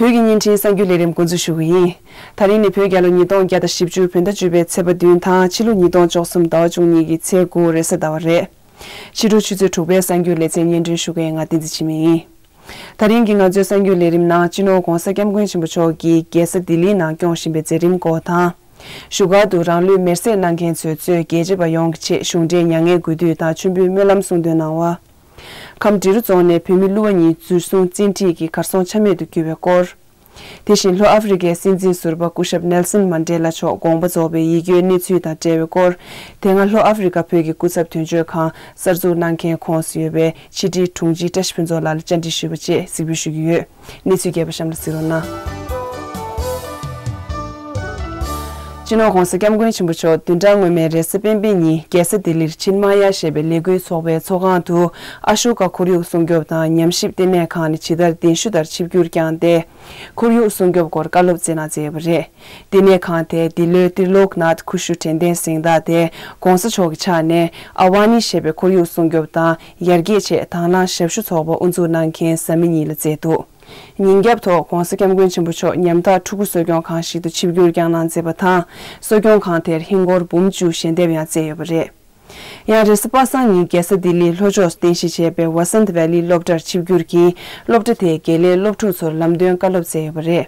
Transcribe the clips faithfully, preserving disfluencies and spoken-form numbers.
ཁྱེད་ཀྱི་བརྙན་འཕྲིན་གསར་འགྱུར་ལས་རིམ་འགོ་འཛུགས་ཞུ་གི་ཡིན། ད་རིང་ནི་བོད་རྒྱལ་ལོ་ཉིས་སྟོང་བརྒྱ་དང་བཞི་བཅུ་བོད་ཟླ་བཅུ་པའི་ཚེས་པ་བདུན་དང་ཕྱི་ལོ་ཉིས་སྟོང་བཅུ་གསུམ་ཟླ་བ་བཅུ་གཉིས་ཀྱི་ཚེས་དགུ་རེས་གཟའ་ཟླ་བ་རེད། ཕྱི་དྲོ་ཆུ་ཚོད་དྲུག་པའི་གསར་འགྱུར་ལེ་ཚན་སྙན་སྒྲོན་ཞུ་མཁན་ང་བསྟན་འཛིན་འཆི་མེད་ཡིན། ད་རིང་གི་ང་ཚོའི་གསར་འགྱུར་ལས་རིམ་ནང་སྤྱི་ནོར་༧གོང་ས་༧སྐྱབས་མགོན་ཆེན་པོ་མཆོག་གིས་རྒྱལ་ས་ལྡི་ལིའི་ནང་སྐྱོང་བཞིན་པའི་མཛད་རིམ་སྐོར་དང་། བཞུགས་སྒར་དུ་རང་ལུས་མེར་སྲེག་གནང་མཁན་ཚོའི་གཙོས་རྒྱལ་གཅེས་པ་ཡོངས་ཀྱི་ཆེད་གཞུང་འབྲེལ་མྱ་ངན་གུས་འདུད་དང་མཆོད་འབུལ་སྨོན་ལམ་གསུང་འདོན་གནང་བ། ཁམས་འབྲི་རུ་རྫོང་ནས་བོད་མི་གླུ་བ་གཉིས་འཛུལ་སྲུང་བཙན་ཁྲིད་ཀྱིས་གར་སོང་ཆ་མེད་དུ་གྱུར་བའི་སྐོར། དེ་བཞིན་ལྷོ་ཨ་ཧྥེ་རི་ཁའི་སྲིད་འཛིན་ཟུར་པ་སྐུ་ཞབས་ནེལ་སན་མན་ཌེ་ལ་མཆོག་དགོངས་པ་རྫོགས་པའི་ཡིད་སྐྱོའི་གནས་ཚུལ་དང་འབྲེལ་བའི་སྐོར། དེ་སྔ་ལྷོ་ཨ་ཧྥེ་རི་ཁ་བོད་ཀྱི་སྐུ་ཚབ་དོན་གཅོད་ཁང་གསར་འཛུགས་གནང་མཁན་ཁོངས་སུ་ཡོད་པའི་ཕྱི་དྲིལ་དྲུང་ཆེ་བཀྲ་ཤིས་ཕུན་ཚོགས་ལགས་ལ་བཅར་འདྲི་ཞུས་པ་བཅས་གཟིགས་འབུལ་ཞུ་གི་ཡོད། གནས་ཚུལ་རྒྱས་པ་གཤམ་ལ་གཟིགས་རོགས་གནང་། སྤྱི་ནོར་༧གོང་ས་༧སྐྱབས་མགོན་ཆེན་པོ་མཆོག་བདུན་ཕྲག་སྔོན་མའི་རེས་གཟའ་སྤེན་པའི་ཉིན་རྒྱལ་ས་ལྡི་ལིར་ཆིན་མ་ཡ་ཞེས་པའི་ལས་འགུལ་ཚོགས་པའི་ཚོགས་ཁང་དུ་ཨ་ཤོ་ཀ་ཁོར་ཡུག་སྲུང་སྐྱོབ་དང་ཉམས་ཞིབ་ལྟེ་གནས་ཁང་ནས་ཇི་ལྟར་གདན་ཞུ་ལྟར་ཆིབས་བསྒྱུར་བསྐྱངས་ཏེ། ཁོར་ཡུག་སྲུང་སྐྱོབ་སྐོར་བཀའ་སློབ་སྩལ་གནང་མཛད་ཡོད་པ་རེད། ལྟེ་གནས་ཁང་དེས་འདི་ལོའི་ཏྲི་ལོག་ནཱཐ་ཁུ་ཤུ་དྲན་རྟེན་གཟེངས་རྟགས་དེ་༧གོང་ས་མཆོག་གི་ཕྱག་ནས་ཨ་ཝ་ནི་ཞེས་པའི་ཁོར་ཡུག་སྲུང་སྐྱོབ་དང་ཡར་རྒྱས་ཆེད་དང་བླངས་ཞབས་ཞུ་ཚོགས་པ་དབུ་འཛུགས་གནང་མཁན་བཟའ་མི་གཉིས་ལ་སྩལ་འདུག་ཉིན་རྒྱབ་ཐོག་༧གོང་ས་༧སྐྱབས་མགོན་ཆེན་པོ་མཆོག་ཉམ་ཐག་ཕྲུ་གུ་གསོ་སྐྱོང་ཁང་ཞིག་ཏུ་ཆིབས་བསྒྱུར་བསྐྱངས་གནང་མཛད་པ་དང་། གསོ་སྐྱོང་ཁང་དེར་ཧིན་སྒོར་འབུམ་བཅུ་ཞལ་འདེབས་ཡང་བསྩལ་ཡོད་པ་རེད། ཡང་རེས་གཟའ་པ་སངས་ཉིན་རྒྱལ་ས་ལྡི་ལིའི་ལྷོ་ཕྱོགས་སུ་རྟེན་གཞི་བྱས་པའི་ཝ་སན་ཐ་ཝེ་ལི་སློབ་གྲྭར་ཆིབས་བསྒྱུར་གྱིས་སློབ་གྲྭ་དེའི་དགེ་ལས་སློབ་ཕྲུག་ཚོར་ལམ་སྟོན་བཀའ་སློབ་སྩལ་ཡོད་པ་རེད།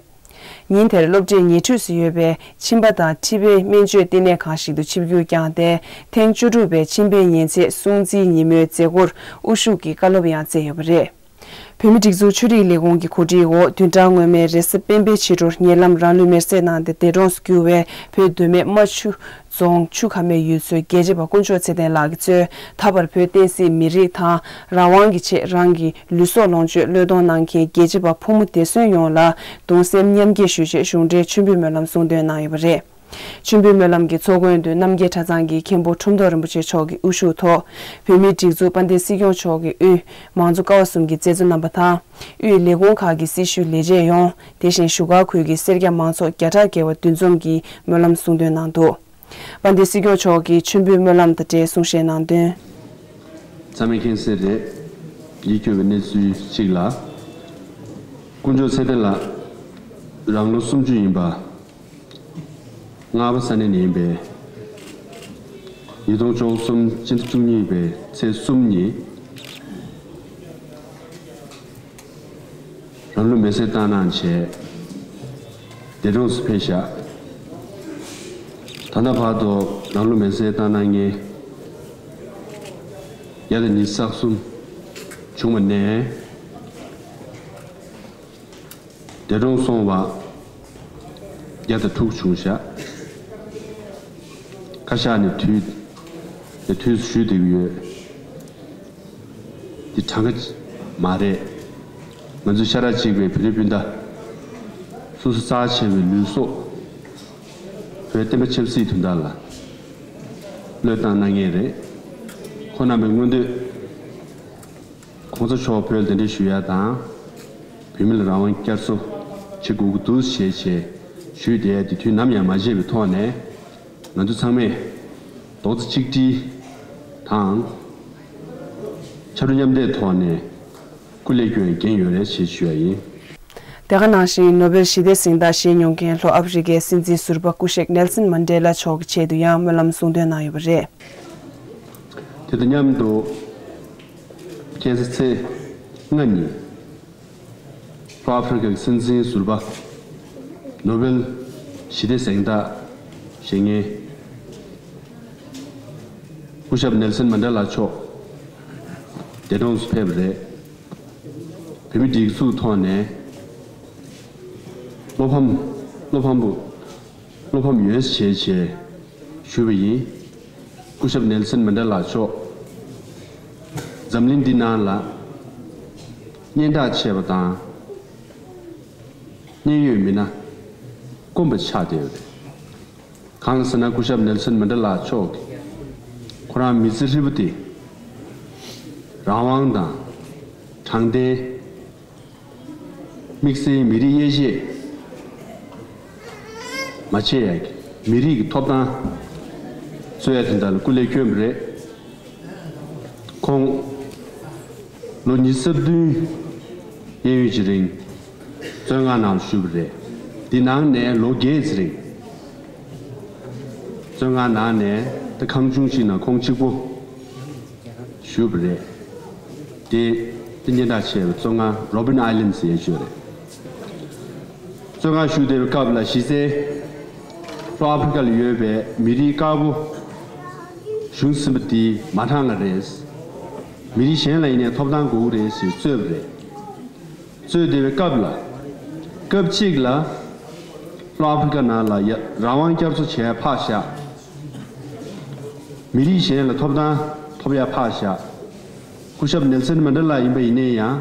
ཉིན་དེར་སློབ་གྲྭའི་ཉེ་འཁྲིས་སུ་ཡོད་པའི་མཆིན་པ་དང་མཁྲིས་པའི་སྨན་བཅོས་ལྟེ་གནས་ཁང་ཞིག་ཏུ་ཆིབས་བསྒྱུར་བསྐྱངས་ཏེ། ཐེངས་བཅུ་དྲུག་པའི་མཆིན་པའི་ཉེན་ཚད་སྲུང་བརྩིའི་ཉིན་མོའི་མཛད་སྒོར་དབུ་བཞུགས་ཀྱི་བཀའ་སློབ་ཡང་སྩལ་ཡོད་པ་རེད། བོད་མིའི་སྒྲིག་འཛུགས་ཆོས་རིག་ལས་ཁུངས་ཀྱི་གོ་སྒྲིག་འོག་བདུན་ཕྲག་སྔོན་མའི་རེས་གཟའ་སྤེན་པའི་ཕྱི་དྲོར་ཉེ་ལམ་རང་ལུས་མེར་སྲེག་གནང་སྟེ་འདས་གྲོངས་སུ་གྱུར་བའི་བོད་མདོ་སྨད་རྨ་ཆུ་རྫོང་ཆུ་ཁ་མའི་ཡུལ་ཚོའི་རྒྱལ་གཅེས་པ་དཀོན་མཆོག་ཚེ་བརྟན་ལགས་ཀྱིས་གཙོས་ད་བར་བོད་བསྟན་སྲིད་མི་རིགས་དང་རང་དབང་གི་ཆེད་རང་གི་ལུས་སྲོག་ལོངས་སྤྱོད་བློས་གཏོང་གནང་མཁན་རྒྱལ་གཅེས་པ་ཕོ་མོ་སྡེ་གསུམ་ཡོངས་ལ་གདུང་སེམས་མཉམ་སྐྱེད་ཞུ་ཆེད་གཞུང་འབྲེལ་མཆོད་འབུལ་སྨོན་ལམ་གསུང་འདོན་གནང་ཡོད་པ་རེད། མཆོད་འབུལ་སྨོན་ལམ་གྱི་ཚོགས་མགོན་དུ་རྣམ་རྒྱལ་གྲྭ་ཚང་གི་མཁན་པོ་ཁྲོམ་ཐོག་རིན་པོ་ཆེ་མཆོག་གི་དབུ་བཞུགས་ཐོག་བོད་མིའི་སྒྲིག་འཛུགས་དཔལ་ལྡན་སྲིད་སྐྱོང་མཆོག་གི་དབུས་མང་གཙོ་ཀ་བ་གསུམ་གྱི་མཛད་གཙོ་རྣམ་པ་དང་། དབུས་ལས་ཁུངས་ཁག་གི་སྲི་ཞུའི་ལས་བྱེད་ཡོངས། དེ་བཞིན་བཞུགས་སྒར་ཁུལ་གྱི་སེར་སྐྱ་མང་ཚོགས་བརྒྱ་ཕྲག་བརྒལ་བ་འདུ་འཛོམས་ཀྱིས་སྨོན་ལམ་གསུང་འདོན་གནང་འདུག་དཔལ་ལྡན་སྲིད་སྐྱོང་མཆོག་གིས་མཆོད་འབུལ་སྨོན་ལམ་དང་འབྲེལ་གསུང་བཤད་གནང་དོན། ཚང་མས་མཁྱེན་གསལ་རེད། ཡིད་སྐྱོ་བའི་གནས་ཚུལ་གཅིག་ལ། དཀོན་མཆོག་ཚེ་བརྟན་ལགས་རང་ལོ་སུམ་ཅུ་ཡིན་པ། རྔ་པ་ས་གནས་ནས་ཡིན་པའི་ཉིས་སྟོང་བཅུ་གསུམ་སྤྱི་ཟླ་བཅུ་གཉིས་པའི་ཚེས་གསུམ་ཉིན། རང་ལུས་མེར་སྲེག་བཏང་གནང་བྱས། འདས་གྲོངས་སུ་ཕེབས་ཤག་ད་ལྟ་བར་དུ་རང་ལུས་མེར་སྲེག་བཏང་གནང་མཁན་བརྒྱ་དང་ཉི་ཤུ་རྩ་གསུམ་བྱུང་བ་ནས། འདས་གྲོངས་སོང་བ་བརྒྱ་དང་དྲུག་བྱུང་ཤག་ཁ་ཤས་ནི་དུས་ནས་དུས་སུ་ཞུས་བསྡད་ཀྱི་ཡོད། འདི་གྲངས་ཀ་མ་རེད། ང་ཚོ་ཤ་ཁྲག་གཅིག་པའི་བོད་རིགས་སྤུན་ཟླ། སོ་སོ་རྩ་ཆེ་བའི་ལུས་སྲོག་བོད་བསྟན་པ་ཆབ་སྲིད་དོན་དག་ལ་བློས་བཏང་གནང་མཁན་རེད། ཁོང་རྣམ་པའི་མངོན་འདོད། གོང་ས་མཆོག་བོད་ལ་གདན་འདྲེན་ཞུ་ཡ་དང་། བོད་མི་ལ་རང་དབང་བསྐྱར་གསོ་བྱེད་དགོས་ཀྱི་འདུག་ཞེས་བྱས་ཞུས་བསྡད་ཡ་དེ་དུས་ནམ་ཡང་མ་བརྗེད་པའི་ཐོག་ནས། ང་ཚོ་ཚང་མས་རྡོག་རྩ་གཅིག་སྒྲིལ་དང་། ཕྱར་གྲུ་མཉམ་འདེགས་ཐོག་ནས་སྐུ་ལས་བསྐྱོན་འགན་ཡོད་རེད་ཞེས་ཞུ་ཡ་ཡིན། དེ་ག་ནང་བཞིན་ནོ་བེལ་ཞི་བདེ་གཟེངས་རྟགས་བཞེས་མྱོང་མཁན་ལྷོ་ཨ་ཧྥེ་རི་ཁའི་སྲིད་འཛིན་ཟུར་པ་སྐུ་གཤེགས་ནེལ་སན་མན་ཌེ་ལ་མཆོག་གི་ཆེད་དུ་ཡང་སྨོན་ལམ་གསུང་འདོན་གནང་ཡོད་པ་རེད། དེ་དང་མཉམ་དུ། ཁ་སང་ཚེས་ལྔ་ཉིན། ལྷོ་ཨ་ཧྥེ་རི་ཁའི་སྲིད་འཛིན་ཟུར་པ། ནོ་བེལ་ཞི་བདེ་གཟེངས་རྟགས་བཞེས་མཁན་སྐུ་ཞབས་ནེལ་སན་མན་ཌེ་ལ་མཆོག་འདས་གྲོངས་སུ་ཕེབས་པ་རེད། བོད་མི་སྒྲིག་འཛུགས་ཐོག་ནས་བློ་ཕམ། བློ་ཕམ་པོ། བློ་ཕམ་ཡོད་ཞེས་བྱས་ཞུས་པ་ཡིན། སྐུ་ཞབས་ནེལ་སན་མན་ཌེ་ལ་མཆོག་འཛམ་གླིང་འདི་ནང་ལ་སྙན་གྲགས་ཆེ་བ་དང་། མཉན་ཡོད་མི་སྣ་དཀོན་པ་ཆགས་བསྡད་ཡོད་རེད། གང་ལ་ཟེར་ན་སྐུ་ཞབས་ནེལ་སན་མན་ཌེ་ལ་མཆོག་གིས་ཁོ་རང་མི་ཚེ་ཧྲིལ་པོ་དེ་རང་དབང་དང་། དྲང་བདེན། དམིགས་བསལ་མི་རིགས་དབྱེ་འབྱེད་མ་བྱེད་ཡ་གི་མི་རིགས་ཀྱི་ཐོབ་ཐང་རྩོད་ཡ་དེ་འདྲ་ལ་སྐུ་ལས་བསྐྱོན་པ་རེད། ཁོང་ལོ་ཉི་ཤུ་རྩ་བདུན་གཡས་གཡོན་གྱི་རིང་ བཙོན་ཁང་ནང་བཞུགས་པ་རེད། འདི་ནང་ནས་ལོ་བརྒྱད་ཙམ་རིང་བཙོན་ཁང་ནང་ནས་ད་ཁང་ཆུང་ཞིག་ནང་ཁོང་གཅིག་པོ་བཞུགས་པ་རེད། དེ་དེ་སྙན་གྲགས་ཆེ་བའི་བཙོན་ཁང་Robben Island ཟེར་ཡས་ཅིག་ཡོད་རེད། བཙོན་ཁང་བཞུགས་བསྡད་པའི་སྐབས་ལ་གཞི་རྩའི་ལྷོ་ཨ་ཕི་རི་ཀ་ལ་ཡོད་པའི་མི་རིགས་དཀར་པོ་གཞུང་ཟིན་པ་འདི་མ་དྲང་བ་རེད། མི་རིགས་གཞན་ལ་ཡིན་ནའི་ཐོབ་ཐང་དགོས་ཀྱི་རེད་ཞེས་རྩོད་པ་རེད། རྩོད་བསྡད་པའི་སྐབས་ལ། སྐབས་གཅིག་ལ་ལྷོ་ཨ་ཕི་རི་ཀ་ནང་ལ་ཡ་རང་དབང་བསྐྱར་གསོ་བྱས་ཕར་བཞག་མི་རིགས་གཞན་ལ་ཐོབ་ཐང་ཐོབ་ཡ་ཕར་བཞག་སྐུ་ཞབས་ནེལ་སན་མན་ཌེ་ལ་ཡིན་པ་ཡིན་ནའི་ཡང་།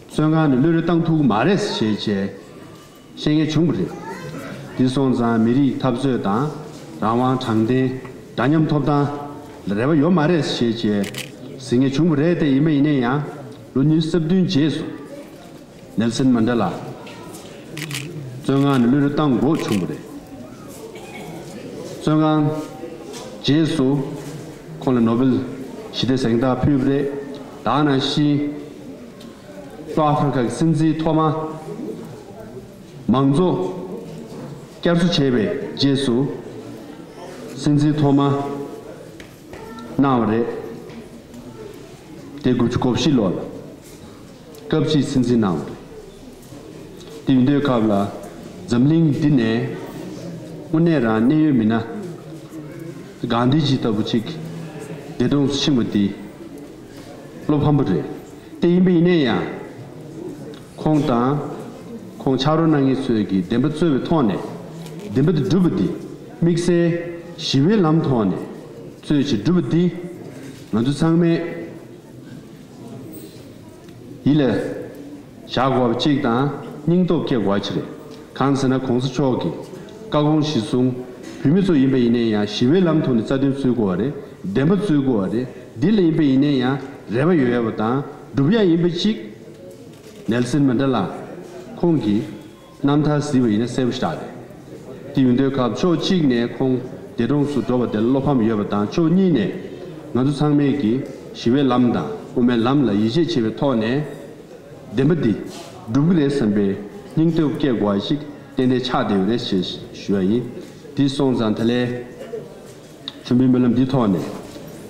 བཙོན་ཁང་ནས་གློད་གྲོལ་བཏང་ཐུབ་ཀྱི་མ་རེད་ཞེས་བྱས་བཤད་མཁན་བྱུང་བ་རེད། འདི་སོང་ཙང་མི་རིགས་འཐབ་རྩོད་དང་རང་དབང་དྲང་བདེན་འདྲ་མཉམ་ཐོབ་ཐང་ལ་རེ་བ་ཡོད་མ་རེད་ཞེས་བྱས་ཟེར་མཁན་བྱུང་བ་རེད། དེ་ཡིན་པ་ཡིན་ན་ཡང་ལོ་ཉི་ཤུ་རྩ་བདུན་རྗེས་སུ་ནེལ་སན་མན་ཌེ་ལ་བཙོན་ཁང་ནས་གློད་གྲོལ་བཏང་དགོས་བྱུང་བ་རེད། བཙོན་ཁང་རྗེས་སུ་ཁོང་ལ་ནོ་བེལ་ཞི་བདེའི་གཟེངས་རྟགས་ཕུལ་བ་རེད། ད་ག་ནང་བཞིན་ལྷོ་ཨ་ཧྥེ་རི་ཁ་གི་སྲིད་འཛིན་ཐོག་མ། མང་གཙོ་བསྐྱར་གསོ་བྱས་པའི་རྗེས་སུ་སྲིད་འཛིན་ཐོག་མ་གནང་བ་རེད། དེ་དགུ་བཅུ་གོ་བཞི་ལོ་ལ་སྐབས་གཅིག་སྲིད་འཛིན་གནང་བ་རེད། དེ་ཡིན་དུས་སྐབས་ལ་འཛམ་གླིང་འདི་ནས་དངོས་གནས་རང་གནད་ཡོད་མི་སྣ་གྷན་དྷི་ཇི་ལྟ་བུ་ཅིག་འདས་གྲོངས་སུ་ཕྱིན་པ་འདི་བློ་ཕམ་པོ་རེད། དེ་ཡིན་པ་ཡིན་ན་ཡང་། ཁོང་དང་ཁོང་ཕྱག་རོགས་གནང་མཁན་ཚོས་ཀྱིས་བདེན་པ་རྩོད་པའི་ཐོག་ནས་བདེན་པ་དེ་སྒྲུབ་པ་འདི་དམིགས་བསལ་ཞི་བའི་ལམ་ཐོག་ནས་རྩོད་ཅིང་སྒྲུབ་པ་འདི་ང་ཚོ་ཚང་མས་ཡིད་ལ་བཞག་དགོས་པ་གཅིག་དང་སྙིང་སྟོབས་བསྐྱེད་དགོས་པ་གཅིག་རེད། གང་ཟེར་ན་གོང་ས་མཆོག་གི་བཀའ་དགོངས་གཞིར་བཟུང་བོད་མི་ཚོ་ཡིན་པ་ཡིན་ན་ཡང་ཞི་བའི་ལམ་ཐོག་ནས་རྩ་དོན་རྩོད་དགོས་པ་རེད། བདེན་པ་རྩོད་དགོས་པ་རེད། འདི་ལ་ཡིན་པ་ཡིན་ན་ཡང་རེ་བ་ཡོད་པ་དང་སྒྲུབ་ཡ་ཡིན་པ་གཅིག་ནེལ་སན་མན་ཌེ་ལ་ཁོང་གི་རྣམ་ཐར་གཟིགས་པ་ཡིན་ན་གསལ་པོ་ཞེ་དྲག་རེད། དེ་ཡིན་དུས་སྐབས་ཕྱོགས་གཅིག་ནས་ཁོང་འདས་གྲོངས་སུ་འགྲོ་བ་དེ་ལ་བློ་ཕམ་ཡོད་པ་དང་ཕྱོགས་གཉིས་ནས་ང་ཚོ་ཚང་མས་ཀྱི་ཞི་བའི་ལམ་དང་དབུ་མའི་ལམ་ལ་ཡིད་ཆེས་བྱེད་པའི་ཐོག་ནས་བདེན་པ་འདི་སྒྲུབ་ཀྱི་རེད་བསམ་པའི་སྙིང་སྟོབས་བསྐྱེད་དགོས་པ་ཞིག་ཏན་ཏན་ཆགས་བསྡད་ཡོད་རེད་ཞེས་ཞུ་ཡ་ཡིན། འདི་སོང་ཙང་ད་ལན་མཆོད་འབུལ་སྨོན་ལམ་འདིའི་ཐོག་ནས་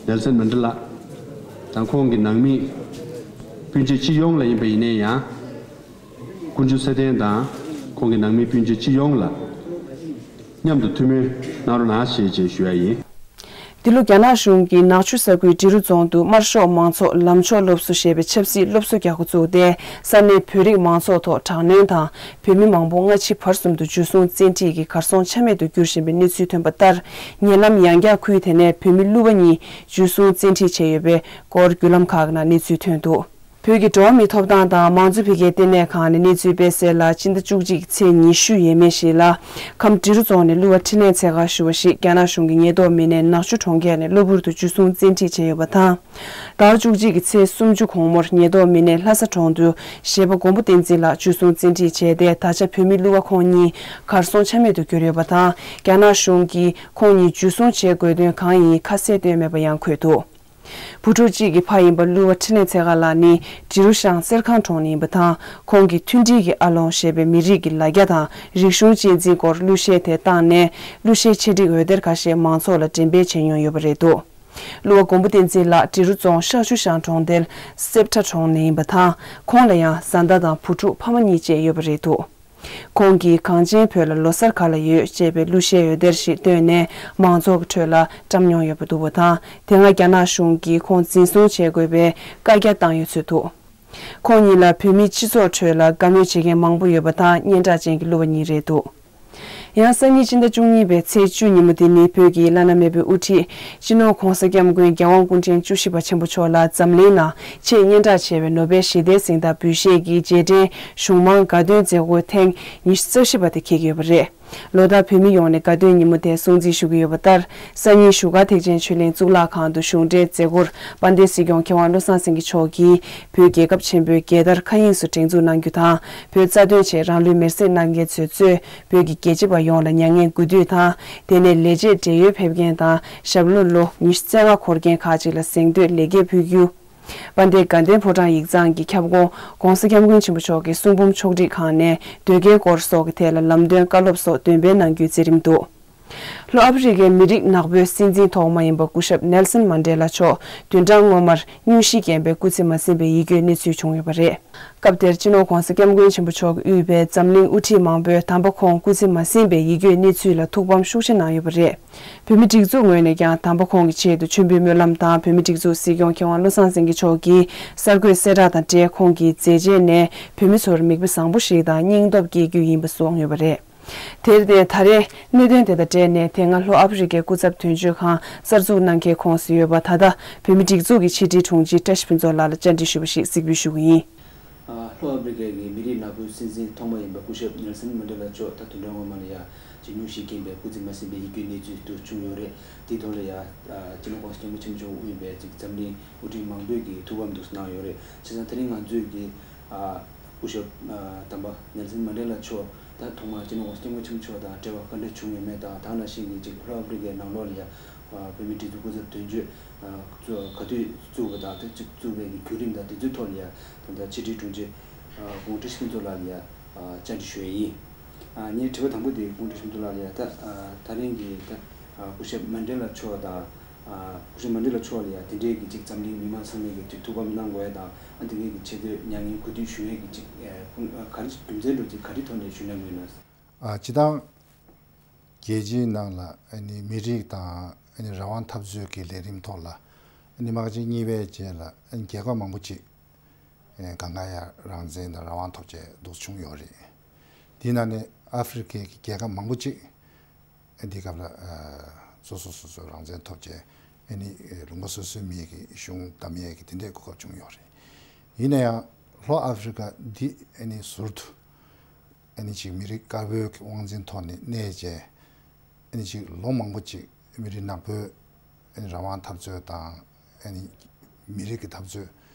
ནེལ་སན་མན་ཌེ་ལ་དང་ཁོང་གི་ནང་མི་སྤུན་མཆེད་སྤྱི་ཡོངས་ལ་ཡིན་པ་ཡིན་ན་ཡང་། དཀོན་མཆོག་ཚེ་བརྟན་དང་ཁོང་གི་ནང་མི་སྤུན་མཆེད་སྤྱི་ཡོངས་ལ་མཉམ་དུ་ཐུགས་སྨོན་གནང་རོགས་གནང་ཞེས་བཅས་ཞུ་ཡ་ཡིན། འདི་ལོ་རྒྱ་ནག་གཞུང་གིས་ནག་ཆུ་ས་ཁུལ་འབྲི་རུ་རྫོང་དུ་དམར་ཤོག་མང་ཚོགས་ལམ་ཕྱོགས་སློབ་གསོ་ཞེས་པའི་ཆབ་སྲིད་སློབ་གསོ་རྒྱག་འགོ་བཙུགས་ཏེ། ས་གནས་བོད་རིགས་མང་ཚོགས་ཐོག་དྲག་གནོན་དང་། བོད་མི་མང་པོ་སྔ་ཕྱི་བར་གསུམ་དུ་འཇུ་བཟུང་བཙན་ཁྲིད་ཀྱིས་གར་སོང་ཆ་མེད་དུ་གྱུར་བཞིན་པའི་གནས་ཚུལ་ཐོན་པ་ལྟར། ཉེ་ལམ་ཡང་བསྐྱར་ཁུལ་དེ་ནས་བོད་མི་གླུ་བ་གཉིས་འཇུ་བཟུང་བཙན་ཁྲིད་བྱས་ཡོད་པའི་སྐོར་བརྒྱུད་ལམ་ཁག་ནང་གནས་ཚུལ་ཐོན་འདུག་བོད་ཀྱི་འགྲོ་བ་མིའི་ཐོབ་ཐང་དང་མང་གཙོ་འཕེལ་རྒྱས་ལྟེ་གནས་ཁང་ནས་གནས་ཚུལ་སྤེལ་གསལ་ལ། སྤྱི་ཟླ་བཅུ་གཅིག་གི་ཚེས་ཉི་ཤུ་ཡས་མས་ཤིག་ལ་ཁམས་འབྲི་རུ་རྫོང་ནས་གླུ་བ་འཕྲིན་ལས་ཚེ་དཀར་ཞུ་བ་ཞིག་རྒྱ་ནག་གཞུང་གི་ཉེན་རྟོག་མི་སྣས་ནག་ཆུ་གྲོང་ཁྱེར་ནས་གློ་བུར་དུ་འཇུ་བཟུང་བཙན་ཁྲིད་བྱས་ཡོད་པ་དང་། ཟླ་བ་བཅུ་གཅིག་གི་ཚེས་སུམ་ཅུ་དགོང་མོར་ཉེན་རྟོག་མི་སྣས་ལྷ་ས་གྲོང་དུ་གཞས་པ་མགོན་པོ་བསྟན་འཛིན་ལགས་འཇུ་བཟུང་བཙན་ཁྲིད་བྱས་ཏེ། ད་ཆ་བོད་མི་གླུ་བ་ཁོང་གཉིས་གར་སོང་ཆ་མེད་དུ་གྱུར་ཡོད་པ་དང་། རྒྱ་ནག་གཞུང་གིས་ཁོང་གཉིས་འཇུ་བཟུང་བྱེད་དགོས་དོན་གང་ཡིན་ཁ་གསལ་བཏོན་མེད་པ་ཡང་འཁོད་འདུག་བུ་ཕྲུག་གཅིག་གི་ཕ་ཡིན་པ་གླུ་བ་འཕྲིན་ལས་ཚེ་དཀར་ལགས་ནི་འབྲི་རུ་ཤང་གསེར་ཁང་གྲོང་ནས་ཡིན་པ་དང་། ཁོང་གིས་མཐུན་སྒྲིལ་གྱི་ཨ་ལོང་ཞེས་པའི་མི་རིགས་ཀྱི་ལ་རྒྱ་དང་རིག་གཞུང་གཅེས་འཛིན་སྐོར་གླུ་གཞས་དེ་བཏང་ནས། གླུ་གཞས་ཆེད་སྒྲིག་འོད་སྡེར་ཁ་ཤས་མང་ཚོགས་ལ་འགྲེམས་སྤེལ་བྱས་མྱོང་ཡོད་པ་རེད་འདུག་གླུ་བ་མགོན་པོ་བསྟན་འཛིན་ལགས་འབྲི་རུ་རྫོང་ཤག་ཆུ་ཤང་གྲོང་རྡལ་སེབ་ཁྲ་གྲོང་ནས་ཡིན་པ་དང་། ཁོང་ལ་ཡང་བཟའ་ཟླ་དང་བུ་ཕྲུག་ཕ་མ་གཉིས་བཅས་ཡོད་པ་རེད་འདུག་ཁོང་གིས་གངས་ཅན་བོད་ལ་ལོ་གསར་ག་ལ་ཡོད་ཅེས་པའི་གླུ་གཞས་འོད་སྡེར་ཞིག་བཏོན་ནས་མང་ཚོགས་ཀྱི་ཁྲོད་ལ་བཀྲམ་མྱོང་ཡོད་པ་འདུག་པ་དང་། དེ་སྔ་རྒྱ་ནག་གཞུང་གིས་ཁོང་འཛིན་བཟུང་བྱེད་དགོས་པའི་བཀའ་རྒྱ་བཏང་ཡོད་ཚུལ་འདུག་ཁོང་གཉིས་ལ་བོད་མིའི་སྤྱི་ཚོགས་ཁྲོད་ལ་དགའ་མོས་བྱེད་མཁན་མང་པོ་ཡོད་པ་དང་། སྙན་གྲགས་ཅན་གྱི་གླུ་བ་གཉིས་རེད་འདུག་ཡང་སང་ཉིན་སྤྱི་ཟླ་བཅུ་གཉིས་པའི་ཚེས་བཅུ་ཉིན་མོ་འདི་ནི་བོད་ཀྱི་བླ་ན་མེད་པའི་དབུ་ཁྲིད་སྤྱི་ནོར་༧གོང་ས་༧སྐྱབས་མགོན་རྒྱལ་དབང་སྐུ་ཕྲེང་བཅུ་བཞི་པ་ཆེན་པོ་མཆོག་ལ་འཛམ་གླིང་ནང་ཆེས་སྙན་གྲགས་ཆེ་བའི་ནོ་བེལ་ཞི་བདེའི་གཟེངས་རྟགས་འབུལ་བཞེས་ཀྱི་རྗེས་དྲན་གཞུང་མང་དགའ་སྟོན་མཛད་སྒོ་ཐེངས་ཉི་ཤུ་རྩ་བཞི་པ་དེ་འཁེལ་གྱི་ཡོད་པ་རེད། ལོ་ལྟར་བོད་མི་ཡོངས་ནས་དགའ་སྟོན་ཉིན་མོ་དེ་སྲུང་བརྩི་ཞུ་གི་ཡོད་པ་ལྟར། སང་ཉིན་བཞུགས་སྒར་ཐེག་ཆེན་ཆོས་གླིང་གཙུག་ལག་ཁང་དུ་གཞུང་འབྲེལ་མཛད་སྒོར་དཔལ་ལྡན་སྲིད་སྐྱོང་མཁས་དབང་བློ་བཟང་སེང་གེ་མཆོག་གིས་བོད་རྒྱལ་ཁབ་ཆེན་པོའི་རྒྱལ་དར་མཁའ་དབྱིངས་སུ་སྒྲེང་འཛུགས་གནང་རྒྱུ་དང་། བོད་རྩ་དོན་ཆེད་རང་ལུས་མེར་སྲེག་གནང་མཁན་ཚོའི་གཙོས་བོད་ཀྱི་རྒྱལ་གཅེས་པ་ཡོངས་ལ་མྱ་ངན་གུས་འདུད་དང་། དེ་ནས་ལས་བྱེད་བགྲེས་ཡོལ་ཕེབས་མཁན་དང་ཞབས་ལོ་ལོ་ཉི་ཤུ་རྩ་ལྔ་འཁོར་མཁན་ཁག་ཅིག་ལ་གཟེངས་བསྟོད་ལེགས་སྐྱེས་ཕུལ་རྒྱུ། དཔལ་ལྡན་དགའ་ལྡན་ཕོ་བྲང་ཡིག་ཚང་གི་ཁྱབ་ཁོངས་༸གོང་ས་༸སྐྱབས་མགོན་ཆེན་པོ་མཆོག་གི་གསུང་འབུམ་ཕྱོགས་སྒྲིག་ཁང་ནས་དོལ་རྒྱལ་སྐོར་སོགས་ཀྱི་ཐད་ལ་ལམ་སྟོན་བཀའ་སློབ་སོགས་འདོན་སྤེལ་གནང་རྒྱུའི་མཛད་རིམ་འདུག་ལྷོ་ཨ་ཧྥེ་རི་ཁའི་མི་རིགས་ནག་པོའི་སྲིད་འཛིན་ཐོག་མ་ཡིན་པ་སྐུ་ཞབས་ནེལ་སོན་མན་ཌེ་ལ་མཆོག་བདུན་ཕྲག་སྔོན་མར་སྙུང་གཞི་རྐྱེན་པས་སྐུ་ཚེ་མ་ཟིན་པའི་ཡིད་སྐྱོའི་གནས་ཚུལ་བྱུང་ཡོད་པ་རེད། སྐབས་དེར་སྤྱི་ནོར་༸གོང་ས་༸སྐྱབས་མགོན་ཆེན་པོ་མཆོག་གིས་དབུས་པའི་འཛམ་གླིང་དབུ་ཁྲིད་མང་པོས་དམ་པ་ཁོང་སྐུ་ཚེ་མ་ཟིན་པའི་ཡིད་སྐྱོའི་གནས་ཚུལ་ལ་ཐུགས་ཕམ་ཤུགས་ཆེ་གནང་ཡོད་པ་རེད། བོད་མི་སྒྲིག་འཛུགས་ངོས་ནས་ཀྱང་དམ་པ་ཁོང་གི་ཆེད་དུ་མཆོད་འབུལ་སྨོན་ལམ་དང་། བོད་མི་སྒྲིག་འཛུགས་སྲིད་སྐྱོང་མཁས་དབང་བློ་བཟང་སེང་གེ་མཆོག་གིས་གསར་འགོད་གསལ་བསྒྲགས་དང་འབྲེལ་ཁོང་གི་མཛད་རྗེས་ནས་བོད་མི་ཚོར་མིག་དཔེ་བཟང་པོ་ཞིག་དང་སྙིང་སྟོབས་སྐྱེ་རྒྱུ་ཡིན་པ་གསུངས་ཡོད་པ་རེད། དེར་བརྟེན་ད་རེས་གནད་དོན་དེ་དང་འབྲེལ་ནས་དེ་སྔ་ལྷོ་ཨ་ཧྥེ་རི་ཁའི་སྐུ་ཚབ་དོན་གཅོད་ཁང་གསར་འཛུགས་གནང་མཁན་ཁོངས་སུ་ཡོད་པ་ད་ལྟ་བོད་མི་སྒྲིག་འཛུགས་ཀྱི་ཕྱི་དྲིལ་དྲུང་ཆེ་བཀྲ་ཤིས་ཕུན་ཚོགས་ལགས་ལ་བཅར་འདྲི་ཞུས་པ་ཞིག་གཟིགས་འབུལ་ཞུ་གི་ཡིན། ལྷོ་ཨ་ཧྥེ་རི་ཁའི་མི་རིགས་ནག་པོའི་སྲིད་འཛིན་ཐོག་མ་ཡིན་པ་སྐུ་ཞབས་ནེལ་སོན་མན་ཌེ་ལ་མཆོག་ད་བདུན་ཕྲག་སྔོན་མ་ལ་ཡ་ཅིག་སྙུང་གཞི་རྐྱེན་པས་སྐུ་ཚེ་མ་ཟིན་པའི་ཡིད་སྐྱོའི་གནས་ཚུལ་དུ་བྱུང་ཡོད་རེད། དེའི་ཐོག་ལ་ཡ་སྤྱི་ནོར་༸གོང་ས་༸སྐྱབས་མགོན་ཆེན་པོ་མཆོག་དབུས་པའི་ཅིག་འཛམ་གླིང་དབུ་ཁྲིད་མང་པོས་ཀྱིས་ཐུགས་ཕམ་འདུག་གནང་ཡོད་རེད། བྱས་ཙང་དེ་རིང་ང་ཚོས་ཀྱིས་སྐུ་ཞབས་དམ་པ་ནེལ་སོན་མན་ཌེ་ལ་མཆོག་ད་ཐོག་མར་སྤྱི་ནོར་༸གོང་ས་༸སྐྱབས་མགོན་ཆེན་པོ་མཆོག་དང་འབྲེལ་བ་ག་འདྲ་བྱུང་ཡོད་མེད་དང་། ད་ག་ནང་བཞིན་གྱི་ཅིག་ལྷོ་ཨ་ཧྥེ་རི་ཁའི་ནང་ལོགས་ལ་ཡ་བོད་མིའི་སྒྲིག་འཛུགས་སྐུ་ཚབ་དོན་གཅོད་ག་དུས་བཙུགས་པ་དང་། དེ་ཅིག་བཙུགས་པའི་བརྒྱུད་རིམ་དང་དེ་ཚོའི་ཐོག་ལ་ཡ་ད་ལྟ་ཕྱི་དྲིལ་དྲུང་ཆེ་ཨ་སྐུ་ངོ་བཀྲ་ཤིས་ཕུན་ཚོགས་ལགས་ལ་ཡ་ཨ་བཅར་འདྲི་ཞུ་ཡས་ཡིན། ཨ་ངའི་དྲི་བ་དང་པོ་དེ་སྐུ་ངོ་བཀྲ་ཤིས་ཕུན་ཚོགས་ལགས་ལ་ཡ་ད་ཨ་ད་རིང་གི་ད་ཨ་སྐུ་ཞབས་མན་ཌེ་ལ་མཆོག་དང་ཨ་སྐུ་ཞབས་མན་ཌེ་ལ་མཆོག་ལ་ཡ་དེ་འདྲའི་གི་ཅིག་འཛམ་གླིང་མི་མང་ཚང་མས་གི་ཅིག་ཐུགས་ཕམ་གནང་དགོས་ཡ་དང་། ཨ་དེ་འདྲའི་གི་ཆེ་བསྟོད་མྱ་ངན་གུས་འདུད་ཞུ་ཡས་གི་ཅིག་ཨ་ག་རེ་རྒྱུ་མཚན་འདྲ་ཅིག་ག་རེ་ཐོག་ནས་ཞུ་གནང་གི་ཡོད་ན། ཨ་སྤྱིར་བཏང་རྒྱལ་སྤྱིའི་ནང་ལ་ཨ་ནི་མི་རིགས་དང་ཨ་ནི་རང་དབང་འཐབ་རྩོད་ཀྱི་ལས་རིམ་ཐོག་ལ་ཨ་ནི་དམག་ཆེན་གཉིས་པའི་རྗེས་ལ་ཨ་ནི་རྒྱལ་ཁབ་མང་པོ་ཅིག་ཨ་གང་ག་ཡ་རང་བཙན་དང་རང་དབང་ཐོབ་བྱས་འདུག་བྱུང་ཡོད་རེད། དེའི་ནང་ནས་ཨ་ཧྥེ་རི་ཁའི་རྒྱལ་ཁབ་མང་པོ་ཅིག་ཨ་འདི་སྐབས་ལ་ཨ་སོ་སོ་སོ་སོ་རང་བཙན་ཐོབ་བྱས་ཨ་ནི་ཨ་ལུང་པ་སོ་སོའི་མི་གི་གཞུང་བདམས་ཡས་ཀྱི་དེ་འདྲའི་གོ་སྐབས་བྱུང་ཡོད་རེད། ཡིན་ན་ཡང་ལྷོ་ཨ་ཧྥེ་རི་ཁ་འདི་ཨ་ནི་ཟུར་དུ་ཨ་ནི་ཅིག་མི་རིགས་དཀར་པོའི་དབང་འཛིན་ཐོག་ནས་གནས་བྱས། ཨ་ནི་ཅིག་ལོ་མང་པོ་ཅིག་མི་རིགས་ནག་པོའི་ཨ་ནི་རང་དབང་འཐབ་རྩོད་དང་། ཨ་ནི་མི་རིགས་ཀྱི་འཐབ་རྩོད་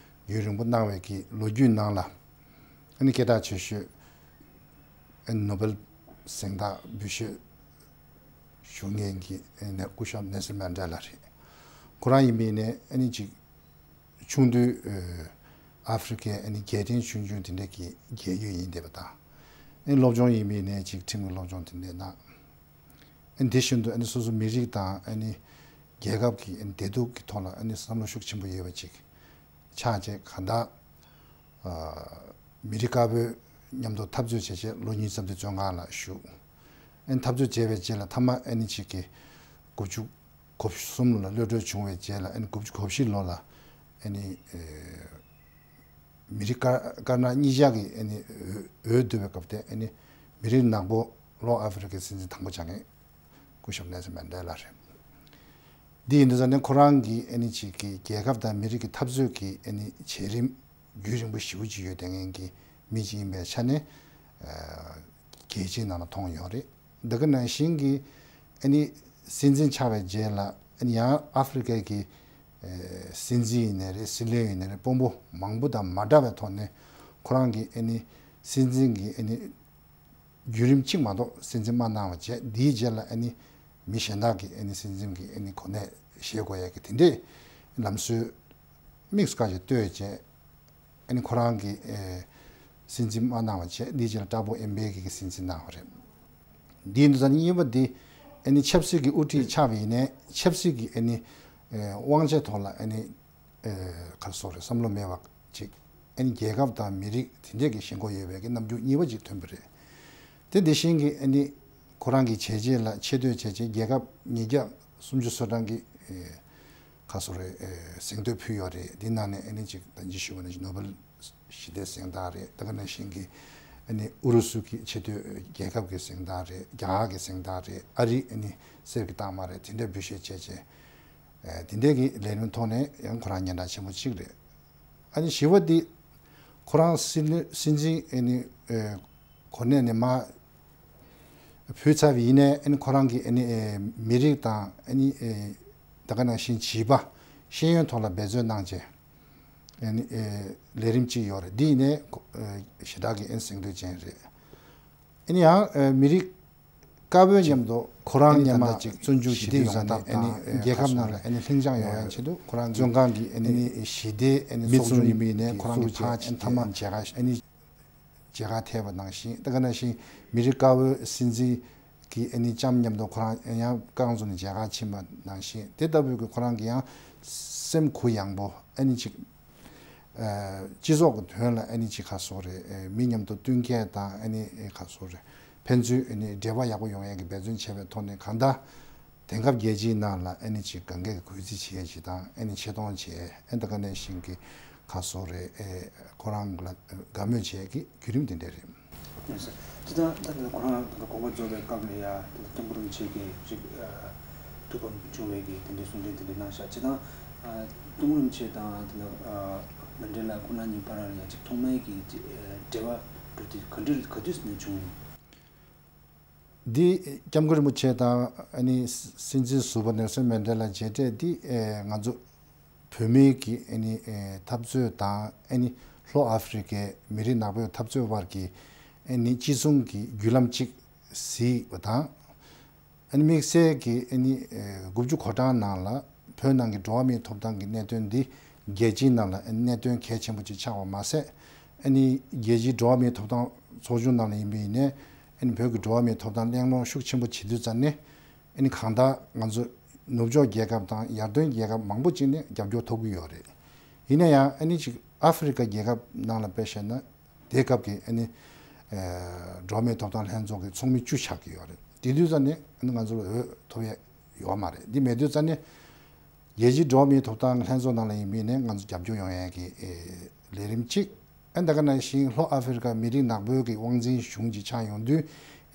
རྒྱུན་རིང་པོ་གནང་བའི་གི་ལོ་རྒྱུས་ནང་ལ་ཨ་ནི་སྐད་གྲགས་ཆེ་ཤོས་ཨ་ནི་ནོ་བེལ་གཟེངས་རྟགས་འབུལ་བཞེས་ཞུ་མཁན་གྱི་ཨ་ནི་སྐུ་ཞབས་ནེལ་སོན་མན་ཌེ་ལ་རེད། ཁོ་རང་ཡིན་པ་ཡིན་ནའི་ཨ་ནི་ཅིག་ཆུང་དུས་ཨ་ཧྥེ་རི་ཁའི་ཨ་ནི་རྒྱལ་ཕྲན་ཆུང་ཆུང་དེ་འདྲ་གི་རྒྱལ་ཡུལ་ཡིན་བསྡད་པ་དང་། ཨ་ནི་སློབ་སྦྱོང་ཡིན་པ་ཡིན་ནའི་ཅིག་ཁྲིམས་ཀྱི་སློབ་སྦྱོང་དེ་འདྲ་གནང་། ཨ་ནི་དེ་བཞིན་དུ་ཨ་ནི་སོ་སོ་མི་རིགས་དང་ཨ་ནི་རྒྱལ་ཁབ་ཀྱི་ཨ་ནི་བདེ་སྡུག་གི་ཐོག་ལ་ཨ་ནི་བསམ་བློ་ཤུགས་ཆེན་པོ་ཡོད་པ་ཅིག་ཆགས་བྱས། གང་ལྟར་ཨ་མི་རིགས་དཀར་པོའི་མཉམ་དུ་འཐབ་རྩོད་བྱས་བྱས་ལོ་ཉིས་སྟོང་བདུན་ཅུ་དོན་ལྔ་ལ་བཞུགས། ཨ་ནི་འཐབ་རྩོད་བྱས་པའི་རྗེས་ལ་མཐའ་མ་ཨ་ནི་ཅིག་གི་དགུ་བཅུ་གོ་གསུམ་ལོ་ལ་གློད་གྲོལ་བྱུང་བའི་རྗེས་ལ་ཨ་ནི་དགུ་བཅུ་གོ་བཞི་ལོ་ལ་ཨ་ནི་ཨེ་མི་རིགས་དཀར་དཀར་ནག་གཉིས་ཆ་གི་ཨ་ནི་འོས་འོས་བསྡུ་བའི་སྐབས་དེ་ཨ་ནི་མི་རིགས་ནག་པོ་ལྷོ་ཨ་ཧྥེ་རི་ཁའི་སྲིད་འཛིན་དང་པོ་བྱ་མཁན་སྐུ་ཞབས་ནེལ་སོན་མན་ཌེ་ལ་རེད། འདི་ཡིན་དུས་ཙང་ནས་ཁོ་རང་གི་ཨ་ནི་ཅིག་གི་རྒྱལ་ཁབ་དང་མི་རིགས་ཀྱི་འཐབ་རྩོད་ཀྱི་ཨ་ནི་བྱེད་རིམ་རྒྱུན་རིང་པོ་ཞེ་པོ་ཅིག་ཡོད་བསྡད་མཁན་གྱི་མི་ཅིག་ཡིན་པའི་ཆ་ནས་ཨ་རྒྱལ་སྤྱིའི་ནང་ལ་མཐོང་ཡོད་རེད། འདི་ག་ནང་བཞིན་གྱི་ཨ་ནི་སྲིད་འཛིན་ཆགས་པའི་རྗེས་ལ་ཨ་ནི་ཡང་ཨ་ཧྥེ་རི་ཁའི་གི་ཨ་སྲིད་འཛིན་ཡིན་ནའི་རེད། སྲིད་བློན་ཡིན་ནའི་རེད། དཔོན་པོ་མང་པོ་དང་མ་འདྲ་བའི་ཐོག་ནས་ཁོ་རང་གི་ཨ་ནི་སྲིད་འཛིན་གྱི་ཨ་ནི་བརྒྱུད་རིམ་གཅིག་མ་གཏོགས་སྲིད་འཛིན་མ་གནང་བ་བྱས། དེའི་རྗེས་ལ་ཨ་ནི་མི་གཞན་དག་གིས་ཨ་ནི་སྲིད་འཛིན་གྱི་ཨ་ནི་གོ་གནས་བཞེས་དགོས་ཡ་གི་དེ་འདྲའི་ལམ་སྲོལ་དམིགས་སུ་བཀར་བྱས་བཏོད་བྱས། ཨ་ནི་ཁོ་རང་གིས་ཨེ་སྲིད་འཛིན་མ་གནང་བ་བྱས། དེའི་རྗེས་ལ་དྲག་པོ་ཨེན་བྷེ་གིས་སྲིད་འཛིན་གནང་བ་རེད། འདིའི་དུས་ཚོད་གཉིས་པ་འདི་ཨ་ནི་ཆབ་སྲིད་ཀྱི་དབུ་ཁྲིད་ཆགས་པ་ཡིན་ནའི་ཆབ་སྲིད་ཀྱི་ཨ་ནི་ཨེ་དབང་ཆའི་ཐོག་ལ་ཨ་ནི་ཨེ་ག་རེ་ཟེར་དགོས་རེད། བསམ་བློ་མེད་པ་ཅིག་ཨ་ནི་རྒྱལ་ཁབ་དང་མི་རིགས་དེ་འདྲས་ཀྱི་ཞེན་ཁོག་ཡོད་པའི་གི་རྣམ་འགྱུར་གཉིས་པ་ཅིག་ཐོན་པ་རེད། དེ་དེ་བཞིན་གྱི་ཨ་ནི་ཁོ་རང་གི་བྱས་རྗེས་ལ་ཆེ་བསྟོད་བྱས་རྗེས་རྒྱལ་ཁབ་ཉིས་བརྒྱ་སུམ་ཅུ་སོ་གྲངས་ཀྱི་ཨེ་ཁ་སོ་རེ་ཨེ་གཟེངས་བསྟོད་ཕུལ་ཡོད་རེད། དེ་ནང་ནས་ཨ་ནི་ཅིག་ད་ཅི་ཞུ་བ་ནང་བཞིན་ནོ་བེལ་ཞི་བདེའི་གཟེངས་རྟགས་རེད། ད་ག་ནང་བཞིན་གྱི་ཨ་ནི་ཨུ་རུ་སུ་གི་ཆེ་བསྟོད་རྒྱལ་ཁབ་ཀྱི་གཟེངས་རྟགས་རེད། རྒྱ་གར་གྱི་གཟེངས་རྟགས་རེད། ཨ་རིའི་ཨ་ནི་གསེར་གྱི་རྟགས་མ་རེད། དེ་འདྲ་འབུལ་བཞེས་བྱས་རྗེས་ཨེ་དེ་འདྲ་གི་ལས་རིམ་ཐོག་ནས་ཡང་ཁོ་རང་སྙན་གྲགས་ཆེན་པོ་གཅིག་རེད། ཨ་ནི་བཞི་པ་འདི་ཁོ་རང་སྲིད་བློན་སྲིད་འཛིན་ཨ་ནི་ཨེ་གོ་གནས་ནས་མར་བུད་ཚར་བ་ཡིན་ནའི་ཨ་ནི་ཁོ་རང་གི་ཨ་ནི་ཨེ་མི་རིགས་དང་ཨ་ནི་ཨེ་ད་ག་ནང་བཞིན་བྱིས་པ་ཤེས་ཡོན་ཐོག་ལ་འབད་བརྩོན་གནང་བྱས་ཨ་ནི་ཨེ་ལས་རིམ་གཅིག་ཡོད་རེད། འདི་ཡིན་ནའི་ཁོ་ཨེ་ཞེ་དྲག་གི་ཨ་ནི་གཟེངས་བསྟོད་ཅན་རེད། ཨ་ནི་ཡང་ཨེ་མི་རིགས་ དཀར་པོའི་མཉམ་དུ་ཁོ་རང་ཨ་ནི་མཉམ་ད་ལྟ་ཅིག་བཙོན་འཇུག་ཞི་བདེ་ཡོང་སྟངས་ཨ་ནི་རྒྱལ་ཁབ་ནང་ལ་ཨ་ནི་ལྷིང་འཇགས་ཡོང་ཡ་ཆེད་དུ་ཁོ་རང་གི་བཙོན་ཁང་གི་ཨ་ནི་ཞི་བདེ་ཨ་ནི་ཚོགས་ཆུང་ཡིན་པ་ཡིན་ནའི་ཁོ་རང་གི་ཕར་ཕྱིན་ཐ་མ་མཇལ་ཁ་ཨ་ནི་མཇལ་ཁ་ཐེབས་པ་ནང་བཞིན། ད་ག་ནང་བཞིན་མི་རིགས་དཀར་པོའི་སྲིད་འཛིན་གྱི་ཨ་ནི་ལྕམ་མཉམ་དུ་ཁོ་རང་ཡང་རྐང་བཙུགས་ནས་མཇལ་ཁ་ཕྱིན་པ་ནང་བཞིན། དེ་ལྟ་བུའི་གི་ཁོ་རང་གི་ཡང་སེམས་གུ་ཡངས་པོ་ཨ་ནི་ཅིག་སྤྱི་ཚོགས་ཀྱི་དོན་ལ་ཨ་ནི་ཅིག་ག་སོགས་རེད། མི་མཉམ་དུ་བསྟུན་མཁས་དང་ཨ་ནི་ག་སོགས་རེད། ཕན་ཚུན་ཨ་ནི་འབྲེལ་བ་ཡག་པོ་ཡོང་ཡས་ཀྱི་འབད་བརྩོན་བྱས་པའི་ཐོག་ནས་གང་ལྟར་དེང་སྐབས་རྒྱལ་སྤྱིའི་ནང་ལ་ཨ་ནི་ཅིག་གང་གས་གུས་བརྩི་བྱེད་ཡས་ཅིག་དང་ཨ་ནི་ཆེ་མཐོང་བྱེད་ཨ་ནི་ད་ག་ནང་བཞིན་གྱི་ག་སོགས་རེད། ཁོ་རང་ལ་དགའ་མོས་བྱེད་ཡས་ཀྱི་བརྒྱུད་རིམ་དེ་འདྲ་རེད། ཡིན་ཟེར། སྤྱིར་བཏང་ད་ལྟ་ཁོ་རང་ད་ལྟ་དགོངས་པ་རྫོགས་པའི་སྐབས་ལ་ཡ་ད་ལྟ་སྐྱབས་མགོན་རིན་པོ་ཆེ་གིས་ཅིག་ཐུགས་ཕམ་བྱུང་བའི་གི་དེ་འདྲའི་གསུང་འཕྲིན་དེ་འདྲ་གནང་ཤག་སྤྱིར་བཏང་སྐྱབས་མགོན་རིན་པོ་ཆེ་དང་ད་ལྟ་མན་ཌེ་ལ་ཁོ་རང་གཉིས་བར་ལ་ཡ་ཅིག་ཐོག་མའི་གི་ཅིག་འབྲེལ་བ་གྲུབ་དུས་ག་འདྲ་ག་དུས་ནས་བྱུང་། འདི་སྐྱབས་མགོན་རིན་པོ་ཆེ་དང་ཨ་ནི་སྲིད་འཛིན་ཟུར་པ་ནེལ་སོན་མན་ཌེ་ལ་མཇལ་འཕྲད་འདི་ང་ཚོ་བོད་མིའི་གི་ཨ་ནི་འཐབ་རྩོད་དང་ཨ་ནི་ལྷོ་ཨ་ཧྥེ་རི་ཀའི་མི་རིགས་ནག་པོའི་འཐབ་རྩོད་བར་གྱི་ཨ་ནི་གཅིག་མཚུངས་ཀྱི་བརྒྱུད་ལམ་གཅིག་གཟིགས་པ་དང་། ཨ་ནི་དམིགས་བསལ་གྱི་ཨ་ནི་དགུ་བཅུ་གོ་གྲངས་ནང་ལ་བོད་ནང་གི་འགྲོ་བ་མིའི་ཐོབ་ཐང་གི་གནད་དོན་འདི་རྒྱལ་སྤྱིའི་ནང་ལ་ཨ་ནི་གནད་དོན་གལ་ཆེན་པོ་ཅིག་ཆགས་པ་མ་ཟད། ཨ་ནི་རྒྱལ་སྤྱིའི་འགྲོ་བ་མིའི་ཐོབ་ཐང་ཚོགས་ཆུང་ནང་ལ་ཡིན་པ་ཡིན་ནའི་ཨ་ནི་བོད་ཀྱི་འགྲོ་བ་མིའི་ཐོབ་ཐང་གླེང་སློང་ཤུགས་ཆེན་པོ་བྱེད་དུས་ཙམ་ནས། ཨ་ནི་གང་ལྟར་ང་ཚོ་ནུབ་ཕྱོགས་རྒྱལ་ཁབ་དང་ཡར་ཐོན་རྒྱལ་ཁབ་མང་པོ་ཅིག་ནས་རྒྱབ་སྐྱོར་ཐོབ་ཀྱི་ཡོད་རེད། ཡིན་ན་ཡང་ཨ་ནི་ཅིག་ཨ་ཧྥེ་རི་ཀ་རྒྱལ་ཁབ་ནང་ལ་དཔེ་བཞག་ན་དེའི་སྐབས་ཀྱི་ཨ་ནི་འགྲོ་བ་མིའི་ཐོབ་ཐང་ལྷན་ཚོགས་ཀྱི་ཚོགས་མི་བཅུ་ཆགས་ཀྱི་ཡོད་རེད། དེ་དུས་ཙམ་ནས་ཨ་ནི་ང་ཚོ་ལ་འོས་ཐོབ་ཡ་ཡོད་མ་རེད། འདི་མེད་དུས་ཙམ་ནས་རྒྱལ་སྤྱིའི་འགྲོ་བ་མིའི་ཐོབ་ཐང་ལྷན་ཚོགས་ནང་ལ་ཡིན་པ་ཡིན་ནའི་ང་ཚོ་རྒྱབ་སྐྱོར་ཡོང་ཡ་གི་ལས་རིམ་གཅིག་ཨ་ད་ག་ནང་བཞིན་ལྷོ་ཨ་ཧྥེ་རི་ཀ་མི་རིགས་ནག་པོའི་གི་དབང་འཛིན་གཞུང་ཅིག་ཆགས་ཡོང་དུས།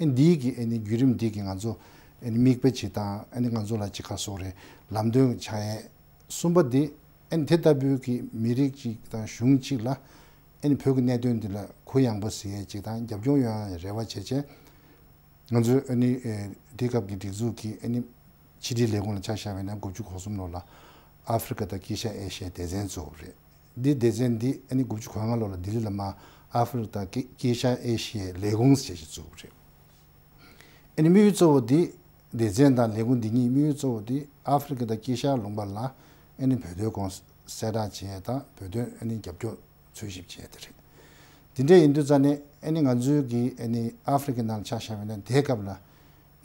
ཨ་འདིའི་གི་ཨ་ནི་བརྒྱུད་རིམ་འདི་གི་ང་ཚོ་ཨ་ནི་མིག་དཔེ་ཅིག་དང་ཨ་ནི་ང་ཚོ་ལ་ཅིག་ག་སོགས་རེད་ལམ་སྟོན་ཆགས་ཡས། གསུམ་པ་འདི་ཨ་ནི་དེ་ལྟ་བུའི་གི་མི་རིགས་ཅིག་དང་གཞུང་ཅིག་ལ་ཨ་ནི་བོད་ཀྱི་གནད་དོན་འདི་ལ་གུ་ཡངས་པོ་གཟིགས་ཡས་ཅིག་དང་རྒྱབ་སྐྱོར་ཡོང་ཡས་རེ་བ་བྱས་བྱས། ང་ཚོས་ཨ་ནི་དེ་སྐབས་ཀྱི་སྒྲིག་འཛུགས་ཀྱི་ཨ་ནི་ཕྱི་དྲིལ་ལས་ཁུངས་ལ་ཆ་བཞག་པ་ཡིན་ན་དགུ་བཅུ་གོ་གསུམ་ལོ་ལ་ཨ་ཧྥེ་རི་ཀ་དང་དཀྱིལ་ཤར་ཨེ་ཤི་ཡའི་སྡེ་ཚན་བཙུགས་པ་རེད། འདི་སྡེ་ཚན་འདི་ཨ་ནི་དགུ་བཅུ་གོ་ལྔ་ལོ་ལ་ལྡི་ལི་ལ་མར་ཨ་ཧྥེ་རི་ཀ་དང་དཀྱིལ་ཤར་ཨེ་ཤི་ཡའི་ལས་ཁུངས་ཞེས་ཤིག་བཙུགས་པ་རེད། ཨ་ནི་དམིགས་ཡུལ་གཙོ་བོ་འདི་སྡེ་ཚན་དང་ལས་ཁུངས་འདི་གཉིས་དམིགས་ཡུལ་གཙོ་བོ་འདི་ཨ་ཧྥེ་རི་ཀ་དང་དཀྱིལ་ཤར་ལུང་པ་ལ་ཨ་ནི་བོད་དོན་གོང་གསལ་བསྒྲགས་བྱས་དང་བོད་དོན་ཨ་ནི་རྒྱབ་སྐྱོར་འཚོལ་ཞིབ་བྱས་དེ་རེད། དེ་འདྲ་ཡིན་དུས་ཙང་ནས་ཨ་ནི་ང་ཚོའི་གི་ཨ་ནི་ཨ་ཧྥེ་རི་ཀའི་ནང་ལ་ཆ་བཞག་པ་ཡིན་ན་དེའི་སྐབས་ལ་ཨ་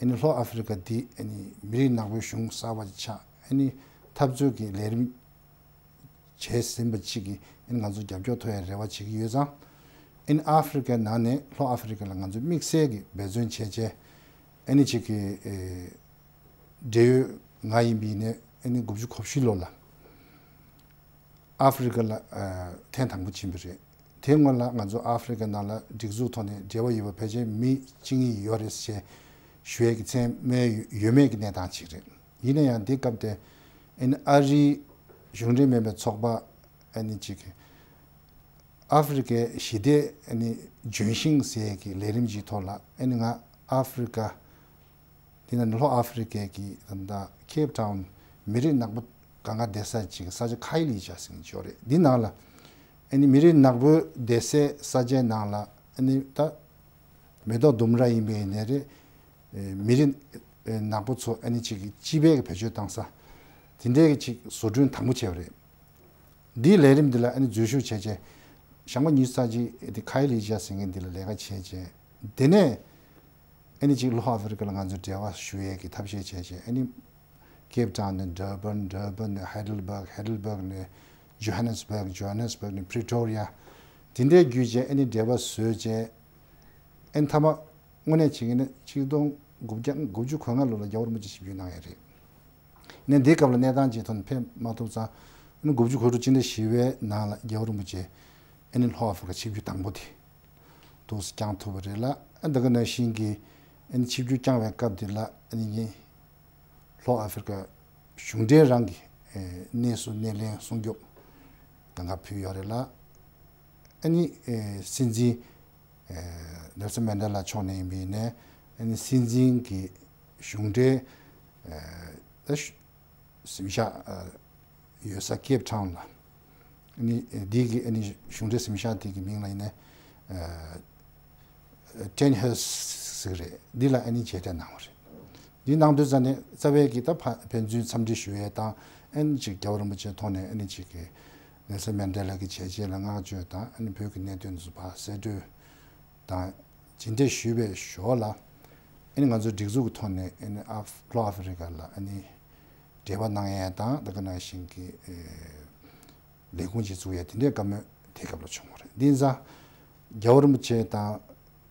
ནི་ལྷོ་ཨ་ཧྥེ་རི་ཀ་འདི་ཨ་ནི་མི་རིགས་ནག་པོའི་གཞུང་གསར་པ་ཆགས་ཨ་ནི་འཐབ་རྩོད་ཀྱི་ལས་རིམ་བྱས་ཟིན་པ་ཅིག་གིས་ཨ་ནི་ང་ཚོ་རྒྱབ་སྐྱོར་ཐོབ་ཡའི་རེ་བ་བྱེད་ཀྱི་ཡོད་ཙང་། ཨ་ནི་ཨ་ཧྥེ་རི་ཀའི་ནང་ནས་ལྷོ་ཨ་ཧྥེ་རི་ཀ་ལ་ང་ཚོས་དམིགས་བསལ་གྱི་འབད་བརྩོན་བྱས་བྱས་ཨ་ནི་ཅིག་གི་ཨེ། འབྲེལ་ཡོད་ང་ཡིན་པ་ཡིན་ནའི་ཨ་ནི་དགུ་བཅུ་གོ་བཞི་ལོ་ལ་ཨ་ཧྥེ་རི་ཀ་ལ་ཨ་ཐེངས་དང་པོ་ཕྱིན་པ་རེད། དེ་སྔོན་ལ་ང་ཚོ་ཨ་ཧྥེ་རི་ཀ་ནང་ལ་སྒྲིག་འཛུགས་ཐོག་ནས་འབྲེལ་བ་ཡོད་པ་ཕལ་ཆེར་མི་གཅིག་གཉིས་ཡོད་རེད་ཅེས་ཞུ་ཡས་ཀྱི་མཚན་སྨད་ཡོད་མེད་ཀྱི་གནས་སྟངས་ཅིག་རེད། ཡིན་ན་ཡང་འདི་སྐབས་དེ་ཨ་ནི་ཨ་རིའི་གཞུང་འབྲེལ་མིན་པའི་ཚོགས་པ་ཨ་ནི་གཅིག་གིས་ཨ་ཧྥེ་རི་ཀའི་ཞི་བདེ་ཨ་ནི་ལྗོན་ཤིང་ཟེར་ཡས་ཀྱི་ལས་རིམ་གྱི་ཐོག་ལ་ཨ་ནི་ང་ཨ་ཧྥེ་རི་ཀ་དེ་ནང་ལྷོ་ཨ་ཧྥེ་རི་ཀའི་གི་ད་ལྟ་ཀེབ་ཊའུན་མི་རིགས་ནག་པོ་གང་ག་བསྡད་ས་ཅིག་ས་ཆ་ཁའི་ལི་ཇ་ཟེར་མཁན་ཅིག་ཡོད་རེད། འདི་ནང་ལ་ཨ་ནི་མི་རིགས་ནག་པོ་བསྡད་སའི་ས་ཆའི་ནང་ལ་ཨ་ནི་ད་མེ་ཏོག་ལྡུམ་ར་ཡིན་པའི་ནས་རེད། མི་རིགས་ནག་པོ་ཚོ་ཨ་ནི་ཅིག་སྤྱི་པའི་གི་བེད་སྤྱོད་བཏང་ས་དེ་འདྲའི་གི་ཅིག་བཟོ་སྐྲུན་དང་པོ་བྱས་པ་རེད། འདིའི་ལས་རིམ་འདི་ལ་ཨ་ནི་འཛུལ་ཞུགས་བྱས་རྗེས་ཞག་མ་ཉི་ཤུ་རྩ་གཅིག་དེ་ཁའི་ལི་ཇ་ཟེར་མཁན་འདི་ལ་ལས་ཀ་བྱས་རྗེས་དེ་ནས། ཨ་ནི་གཅིག་ལྷོ་ཨ་ཧྥེ་རི་ཀ་ལ་ང་ཚོས་འབྲེལ་བ་ཞུ་ཡས་ཀྱི་ཐབས་ཤེས་བྱས་རྗེས་ཨ་ནི་ཀེབ་ཊའུན་ནས་ཌར་བན། ཌར་བན་ནས་ཧའི་ཌེལ་བྷག་ཧའི་ཌེལ་བྷག་ནས་ཇོ་ཧན་ནེ་སི་བྷག་ཇོ་ཧན་ནེ་སི་བྷག་ནས་པི་རི་ཊོ་རི་ཡ། དེ་འདྲའི་བརྒྱུད་རྗེས་ཨ་ནི་འབྲེལ་བ་བཟོས་རྗེས་ཨ་ནི་མཐའ་མ་དངོས་གནས་བྱེད་ཀྱི་ནི་ཆིག་སྟོང་དགུ་བརྒྱ་དགུ་བཅུ་གོ་ལྔ་ལོ་ལ་རྒྱལ་བ་རིན་པོ་ཆེ་ཆིབས་བསྒྱུར་གནང་ཡས་རེད། ནས་འདིའི་སྐབས་ལ་གནས་སྟངས་ཅིག་ཐོན་ཕེབས་མ་ཐུབ་ཙང་ཨ་ནི་དགུ་བཅུ་གོ་དྲུག་སྤྱི་ཟླ་བཞི་པའི་ནང་ལ་རྒྱལ་བ་རིན་པོ་ཆེ་ཨ་ནི་ལྷོ་ཨ་ཧྥེ་རི་ཀ་ཆིབས་བསྒྱུར་དང་པོ་དེ། ཏོག་ཙམ་བསྐྱངས་ཐུབ་པ་རེད་ལ། ཨ་འདི་ག་ནང་བཞིན་གྱི་ཨ་ནི་ཆིབས་བསྒྱུར་བསྐྱངས་པའི་སྐབས་དེ་ལ་ཨ་ནི་ངས་ལྷོ་ཨ་ཧྥེ་རི་ཀ་གཞུང་འབྲེལ་རང་གི་ཨེ་གནས་སུ་སྣེ་ལེན་སྲུང་སྐྱོབ་གང་ག་ཕུལ་ཡོད་རེད་ལ། ཨ་ནི་ཨེ་སྲིད་འཛིན་ཨེ་ནེལ་སོན་མན་ཌེ་ལ་མཆོག་ནས་ཡིན་པ་ཡིན་ནའི་ཨ་ནི་སྲིད་འཛིན་གྱི་གཞུང་འབྲེལ་ཨེ་གཟིམ་ཤག་ཨ་ཡོད་ས་ཀེབ་ཊའུན་ལ། ཨ་ནི་འདི་གི་ཨ་ནི་གཞུང་འབྲེལ་གཟིམ་ཤག་དེ་གི་མིང་ལ་ཡིན་ན་ཨ་ཊེན་ཧོས་ ཟིག་རེད། འདི་ལ་ཨ་ནི་མཇལ་འཕྲད་གནང་བ་རེད། འདི་གནང་དུས་ཙ་ནས་རྩ་བའི་གི་ད་ཕ་ཕན་ཚུན་འཚམས་འདྲི་ཞུ་ཡས་དང་ཨ་ནི་ཅིག་རྒྱལ་བ་རིན་པོ་ཆེའི་ཐོག་ནས་ཨ་ནི་ཅིག་གི་ནེལ་སོན་མན་ཌེ་ལ་གི་བྱས་རྗེས་ལ་བསྔགས་བརྗོད་དང་ཨ་ནི་བོད་ཀྱི་གནད་དོན་ཚོ་ཕར་གསལ་བཀྲོལ་དང་ཇི་འདྲས་ཞུས་པའི་ཞོར་ལ་ཨ་ནི་ང་ཚོའི་སྒྲིག་འཛུགས་ཀྱི་ཐོག་ནས་ཨ་ནི་ཨ་ལྷོ་ཨ་ཧྥེ་རི་ཀ་ལ་ཨ་ནི་འབྲེལ་བ་གནང་ཡས་དང་ད་ག་ནང་བཞིན་གྱི་ཨེ་ལས་ཁུངས་ཅིག་བཙུགས་ཡས་དེ་འདྲའི་བཀའ་མོལ་དེ་སྐབས་ལ་བྱུང་བ་རེད། འདི་ཡིན་ཙང་རྒྱལ་བ་རིན་པོ་ཆེ་དང་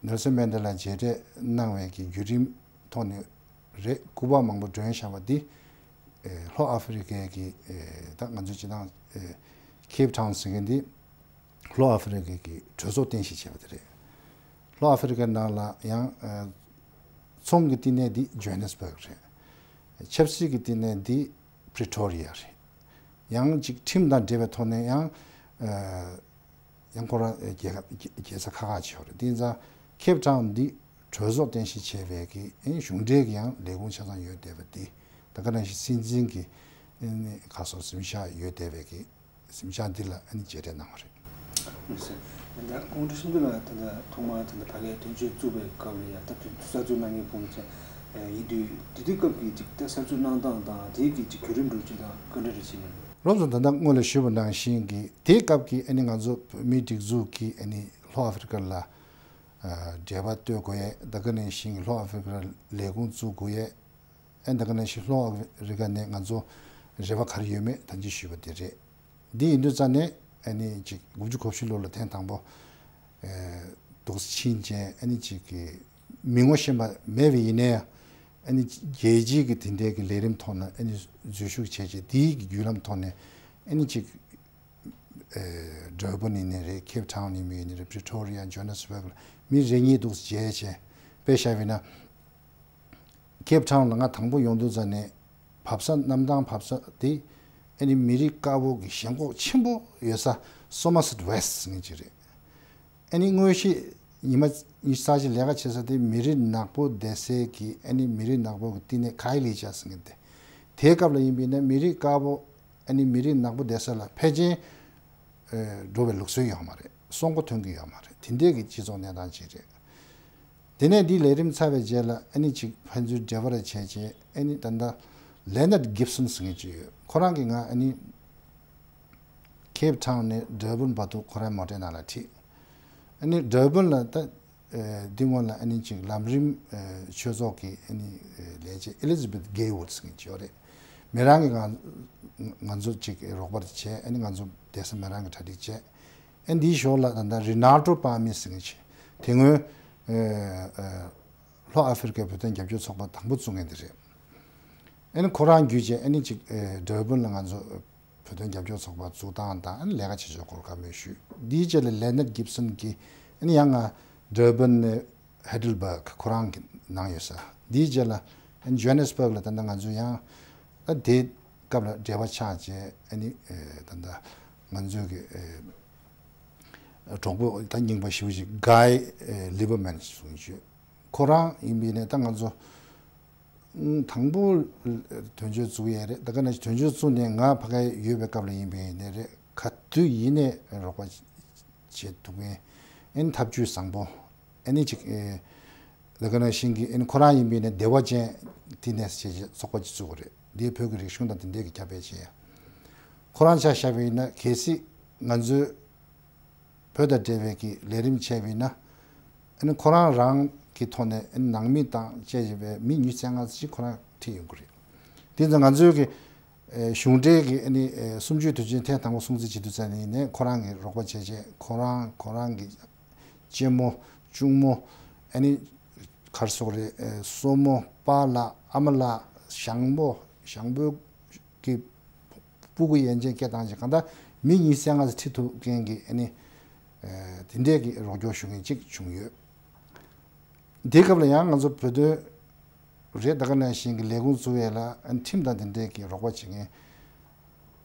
ནེལ་སོན་མན་ཌེ་ལ་མཇལ་འཕྲད་གནང་བའི་གི་བརྒྱུད་རིམ་ཐོག་ནས་རེད། སྐུ་པར་མང་པོ་སྒྲོན་བཞག་པ་འདི་ཨེ་ལྷོ་ཨ་ཧྥེ་རི་ཀའི་གི་ཨེ་ད་ང་ཚོ་སྤྱི་བཏང་ཨེ་ཁེབ་ཊའུན་ཟེར་མཁན་འདི་ལྷོ་ཨ་ཧྥེ་རི་ཀའི་གི་གྲོས་ཚོགས་རྟེན་གཞི་བྱས་པ་དེ་རེད། ལྷོ་ཨ་ཧྥེ་རི་ཀའི་ནང་ལ་ཡང་ཨེ་ཚོང་གི་བསྟི་གནས་འདི་ཇོ་ཧན་ནེ་སི་བྷག་རེད། ཆབ་སྲིད་ཀྱི་བསྟི་གནས་འདི་པྲི་ཊོ་རི་ཡ་རེད། ཡང་ཅིག་ཁྲིམས་དང་འབྲེལ་བའི་ཐོག་ནས་ཡང་ཨ་ཡང་ཁོ་རང་རྒྱལ་ཁབ་རྒྱལ་ས་ཁག་ཁག་ཅིག་ཡོད་རེད། དེ་ཡིན་ཙང་ཁེབ་ཊའུན་འདི་གྲོས་ཚོགས་རྟེན་གཞི་བྱས་པའི་གི་ཨེ་གཞུང་འབྲེལ་གྱི་ཡང་ལས་ཁུངས་ཆ་ཚང་ཡོད་བསྡད་པ་འདི་ད་ག་ནང་བཞིན་སྲིད་འཛིན་གྱི་ཨེ་ནི་ཁ་སོ་གཟིམ་ཤག་ཡོད་བསྡད་པའི་གི་གཟིམ་ཤག་འདི་ལ་ཨ་ནི་མཇལ་འཕྲད་གནང་བ་རེད། ཡིན་ཟེར། ད་ལྟ་ཀོང་ཀྲི་སིམ་དུ་ལ་ད་ལྟ་ཐོག་མར་ད་ལྟ་ཕ་གིའི་དོན་གཅོད་བཙུགས་པའི་སྐབས་ལ་ཡང་ད་དོན་གསར་འཛུགས་གནང་མཁན་ཕོ་མོ་ཚོ་ཡིན་དུས་དེ་དུས་སྐབས་ཀྱི་ཅིག་ད་གསར་འཛུགས་གནང་སྟངས་དང་དེའི་གི་ཅིག་བརྒྱུད་རིམ་འགྲོ་ཅིག་དང་ག་འདྲ་རེ་བྱས་ནས། རོབ་ཙམ་ད་ལྟ་སྔོན་ལ་ཞུས་པ་ནང་བཞིན་གྱི་དེའི་སྐབས་ཀྱི་ཨ་ནི་ང་ཚོ་བོད་མིའི་སྒྲིག་འཛུགས་ཀྱི་ཨ་ནི་ལྷོ་ཨ་ཧྥེ་རི་ཀ་ལ་འབྲེལ་བ་གཏོད་དགོས་ཡས་ད་ག་ནང་བཞིན་གྱི་ལྷོ་ཨ་ཧྥེ་རི་ཀ་ལ་ལས་ཁུངས་བཙུགས་དགོས་ཡས། ཨ་ནི་ད་ག་ནང་བཞིན་ལྷོ་ཨ་ཧྥེ་རི་ཀ་ནས་ང་ཚོ་རེ་བ་ག་རེ་ཡོད་མེད་ཐག་གཅོད་ཞུས་པ་དེ་རེད། འདི་ཡིན་དུས་ཙ་ནས་ཨ་ནི་ཅིག་དགུ་བཅུ་གོ་བཞི་ལོ་ལ་ཐེངས་དང་པོ་ཨེ་འདུག་སེ་ཕྱིན་རྗེས་ཨ་ནི་ཅིག་གི་མི་ངོ་ཤེས་པ་མེད་པ་ཡིན་ནའི་ཨ་ནི་རྒྱལ་སྤྱིའི་གི་དེ་འདྲའི་གི་ལས་རིམ་ཐོག་ན་ཨ་ནི་འཛུལ་ཞུགས་བྱས་རྗེས་དེའི་གི་བརྒྱུད་ལམ་ཐོག་ནས་ཨ་ནི་ཅིག་ཨེ་ཌར་བན་ཡིན་ནའི་རེད། ཁེབ་ཊའུན་ཡིན་མི་ཡིན་ནའི་རེད། པྲི་ཊོ་རི་ཡ། ཇོ་ཧན་ནེ་སི་བྷག་ལ་མི་རེ་གཉིས་འདུག་སེ་མཇལ་བྱས་དཔེ་བཞག་པ་ཡིན་ན། ཁེབ་ཊའུན་ལ་ང་དང་པོ་ཡོང་དུས་ཙ་ནས་བབས་ས་གནམ་ཐང་བབས་ས་དེ་ཨ་ནི་མི་རིགས་དཀར་པོ་གི་ཞེན་ཁོག་ཆེན་པོ་ཡོད་ས་སོ་མར་སེཊ་ཝེསྟ་ཟེར་མཁན་ཅིག་རེད། ཨ་ནི་དངོས་གཞི་ཉི་མ་ཉི་ཤུ་རྩ་གཅིག་ལས་ཀ་བྱེད་ས་དེ་མི་རིགས་ནག་པོ་བསྡད་སའི་གི་ཨ་ནི་མི་རིགས་ནག་པོ་གི་བསྟི་གནས་ཁའི་ལི་ཅཱ་ཟེར་མཁན་དེ། དེའི་སྐབས་ལ་ཡིན་པ་ཡིན་ན་མི་རིགས་དཀར་པོ་ཨ་ནི་མི་རིགས་ནག་པོ་བསྡད་ས་ལ་ཕལ་ཆེར་ཨེ་འགྲོ་བའི་ལུགས་སྲོལ་ཡོད་མ་རེད། སྲུང་འཁོར་ཐོན་གྱི་ཡོད་མ་རེད། དེ་འདྲའི་གི་སྤྱི་ཚོགས་གནས་སྟངས་ཅིག་རེད། དེ་ནས་འདི་ལས་རིམ་ཚར་བའི་རྗེས་ལ་ཨ་ནི་ཅིག་ཕན་ཚུན་འབྲེལ་བ་རེ་བྱས་རྗེས་ཨ་ནི་ད་ལྟ་ལེ་ནར་ཌི་གིབ་སོན་ཟེར་མཁན་ཅིག་ཡོད། ཁོ་རང་གིས་ང་ཨ་ནི་ཁེབ་ཊའུན་ནས་ཌར་བན་བར་དུ་ཁོ་རང་མོ་ཊའི་ནང་ལ་ཁྲིད། ཨ་ནི་ཌར་བན་ལ་ད་ཨེ་འདི་སྔོན་ལ་ཨ་ནི་ཅིག་ལམ་རིམ་ཨེ་ཆོས་ཚོགས་ཀྱི་ཨ་ནི་ཨེ་ལས་བྱེད་ཨེ་ལི་ཛ་བེཐ་གྷེ་ཝུཌ་ཟེར་མཁན་ཅིག་ཡོད་རེད། མི་རང་གིས་ང་ང་ཚོ་ཅིག་རོགས་པ་བྱས། ཨ་ནི་ང་ཚོ་བསྡད་ས་མི་རང་གིས་གྲ་སྒྲིག་བྱས། ཨ་འདིའི་ཞོར་ལ་ད་ལྟ་རི་ནར་ཌོ་པཱ་མི་ཟེར་མཁན་ཅིག་དེ་སྔོན་ཨེ་ཨེ་ལྷོ་ཨ་ཧྥེ་རི་ཀའི་བོད་དོན་རྒྱབ་སྐྱོར་ཚོགས་པ་དང་པོ་བཙུགས་མཁན་དེ་རེད། ཨ་ནི་ཁོ་རང་བརྒྱུད་བྱས་ཨ་ནི་ཅིག་ཨེ་ཌར་བན་ལ་ང་ཚོ་བོད་དོན་རྒྱབ་སྐྱོར་ཚོགས་པ་བཙུགས་སྟངས་དང་ཨ་ནི་ལས་ཀ་བྱེད་ཕྱོགས་སྐོར་བཀའ་མོལ་ཞུས། འདིའི་རྗེས་ལ་ལེ་ནར་ཌི་གིབ་སོན་གྱིས་ཨ་ནི་ཡང་ང་ཌར་བན་ནས་ཧེ་ཌེལ་བྷག་ཁོ་རང་གི་ནང་ཡོད་ས། འདིའི་རྗེས་ལ་ཨ་ནི་ཇོ་ཧན་ནེ་སི་བྷག་ལ་ད་ལྟ་ང་ཚོ་ཡང་ཨ་དེ་སྐབས་ལ་འབྲེལ་བ་ཆགས་རྗེས་ཨ་ནི་ཨེ་ད་ལྟ་ང་ཚོའི་གི་ཨེ་གྲོགས་པོ་ད་རྙིང་པ་ཞེ་པོ་ཅིག་གྷའི་ཨེ་ལི་བར་མན་གསུངས་བརྗོད། ཁོ་རང་ཡིན་པའི་ནས་ད་ང་ཚོ་དང་པོ་དོན་གཅོད་བཙུགས་ཡས་རེད། ད་ག་ནང་བཞིན་དོན་གཅོད་བཙུགས་ནས་ང་ཕ་གིར་ཡོད་པའི་སྐབས་ལ་ཡིན་པའི་ནས་རེད། ག་དུས་ཡིན་ནས་རོགས་པ་བྱེད་ཐུབ་མཁན་ཨ་ནི་ཐབས་ཇུས་བཟང་པོ་ཨ་ནི་ཅིག་ཨེ་ད་ག་ནང་བཞིན་གྱི་ཨ་ནི་ཁོ་རང་ཡིན་པའི་ནས་བདེ་བ་ཅན་བསྟི་གནས་ཞེས་བྱས་ཚོགས་པ་ཅིག་བཙུགས་པ་རེད། འདིས་བོད་ཀྱི་རིག་གཞུང་དང་དེ་འབྲེལ་གྱི་ཁྱབ་སྤེལ་བྱས་ཡ། ཁོ་རང་ཆ་བཞག་པ་ཡིན་ན་གལ་སྲིད་ང་ཚོས་བོད་དང་འབྲེལ་བའི་གི་ལས་རིམ་བྱས་པ་ཡིན་ན། ཨ་ནི་ཁོ་རང་རང་གི་ཐོག་ནས་ཨ་ནི་ནང་མི་དང་བཅས་པའི་མི་ཉི་ཤུ་རྩ་ལྔ་ཙམ་ཞིག་ཁོ་རང་ཁྲིད་ཡོང་གི་རེད། དེ་ཚོ་ང་ཚོའི་གི་ཨེ་གཞུང་འབྲེལ་གི་ཨ་ནི་ཨེ་གསུམ་བཅུའི་དུས་ཆེན་ཐེངས་དང་པོ་སྲུང་བརྩི་བྱེད་དུས་ཙམ་ནས་ཡིན་ནའི་ཁོ་རང་གི་རོགས་པ་བྱས་བྱས་ཁོ་རང་ཁོ་རང་གི་གཅེན་མོ་གཅུང་མོ་ཨ་ནི་གར་སོགས་རེད། ཨེ་སྲུ་མོ་པཱ་ལགས་ཨ་མ་ལགས་ཞང་པོ་ཞང་པོའི་གི་སྤུ་གུ་ཡན་ཆད་སྐད་བཏང་ཅིག་གང་ལྟར་མི་ཉི་ཤུ་རྩ་ལྔ་ཙམ་ཁྲིད་ཐུབ་མཁན་གྱི་ཨ་ནི་ཨེ་དེ་འདྲས་ཀྱི་རོགས་སྐྱོར་ཞུ་མཁན་ཅིག་བྱུང་ཡོད། དེའི་སྐབས་ལ་ཡང་ང་ཚོ་བོད་དོན་རེད། ད་ག་ནང་བཞིན་གྱི་ལས་ཁུངས་བཙུགས་ཡས་ལ་ཨ་ནི་ཁྲིམས་དང་དེ་འདྲས་ཀྱི་རོགས་པ་བྱེད་མཁན་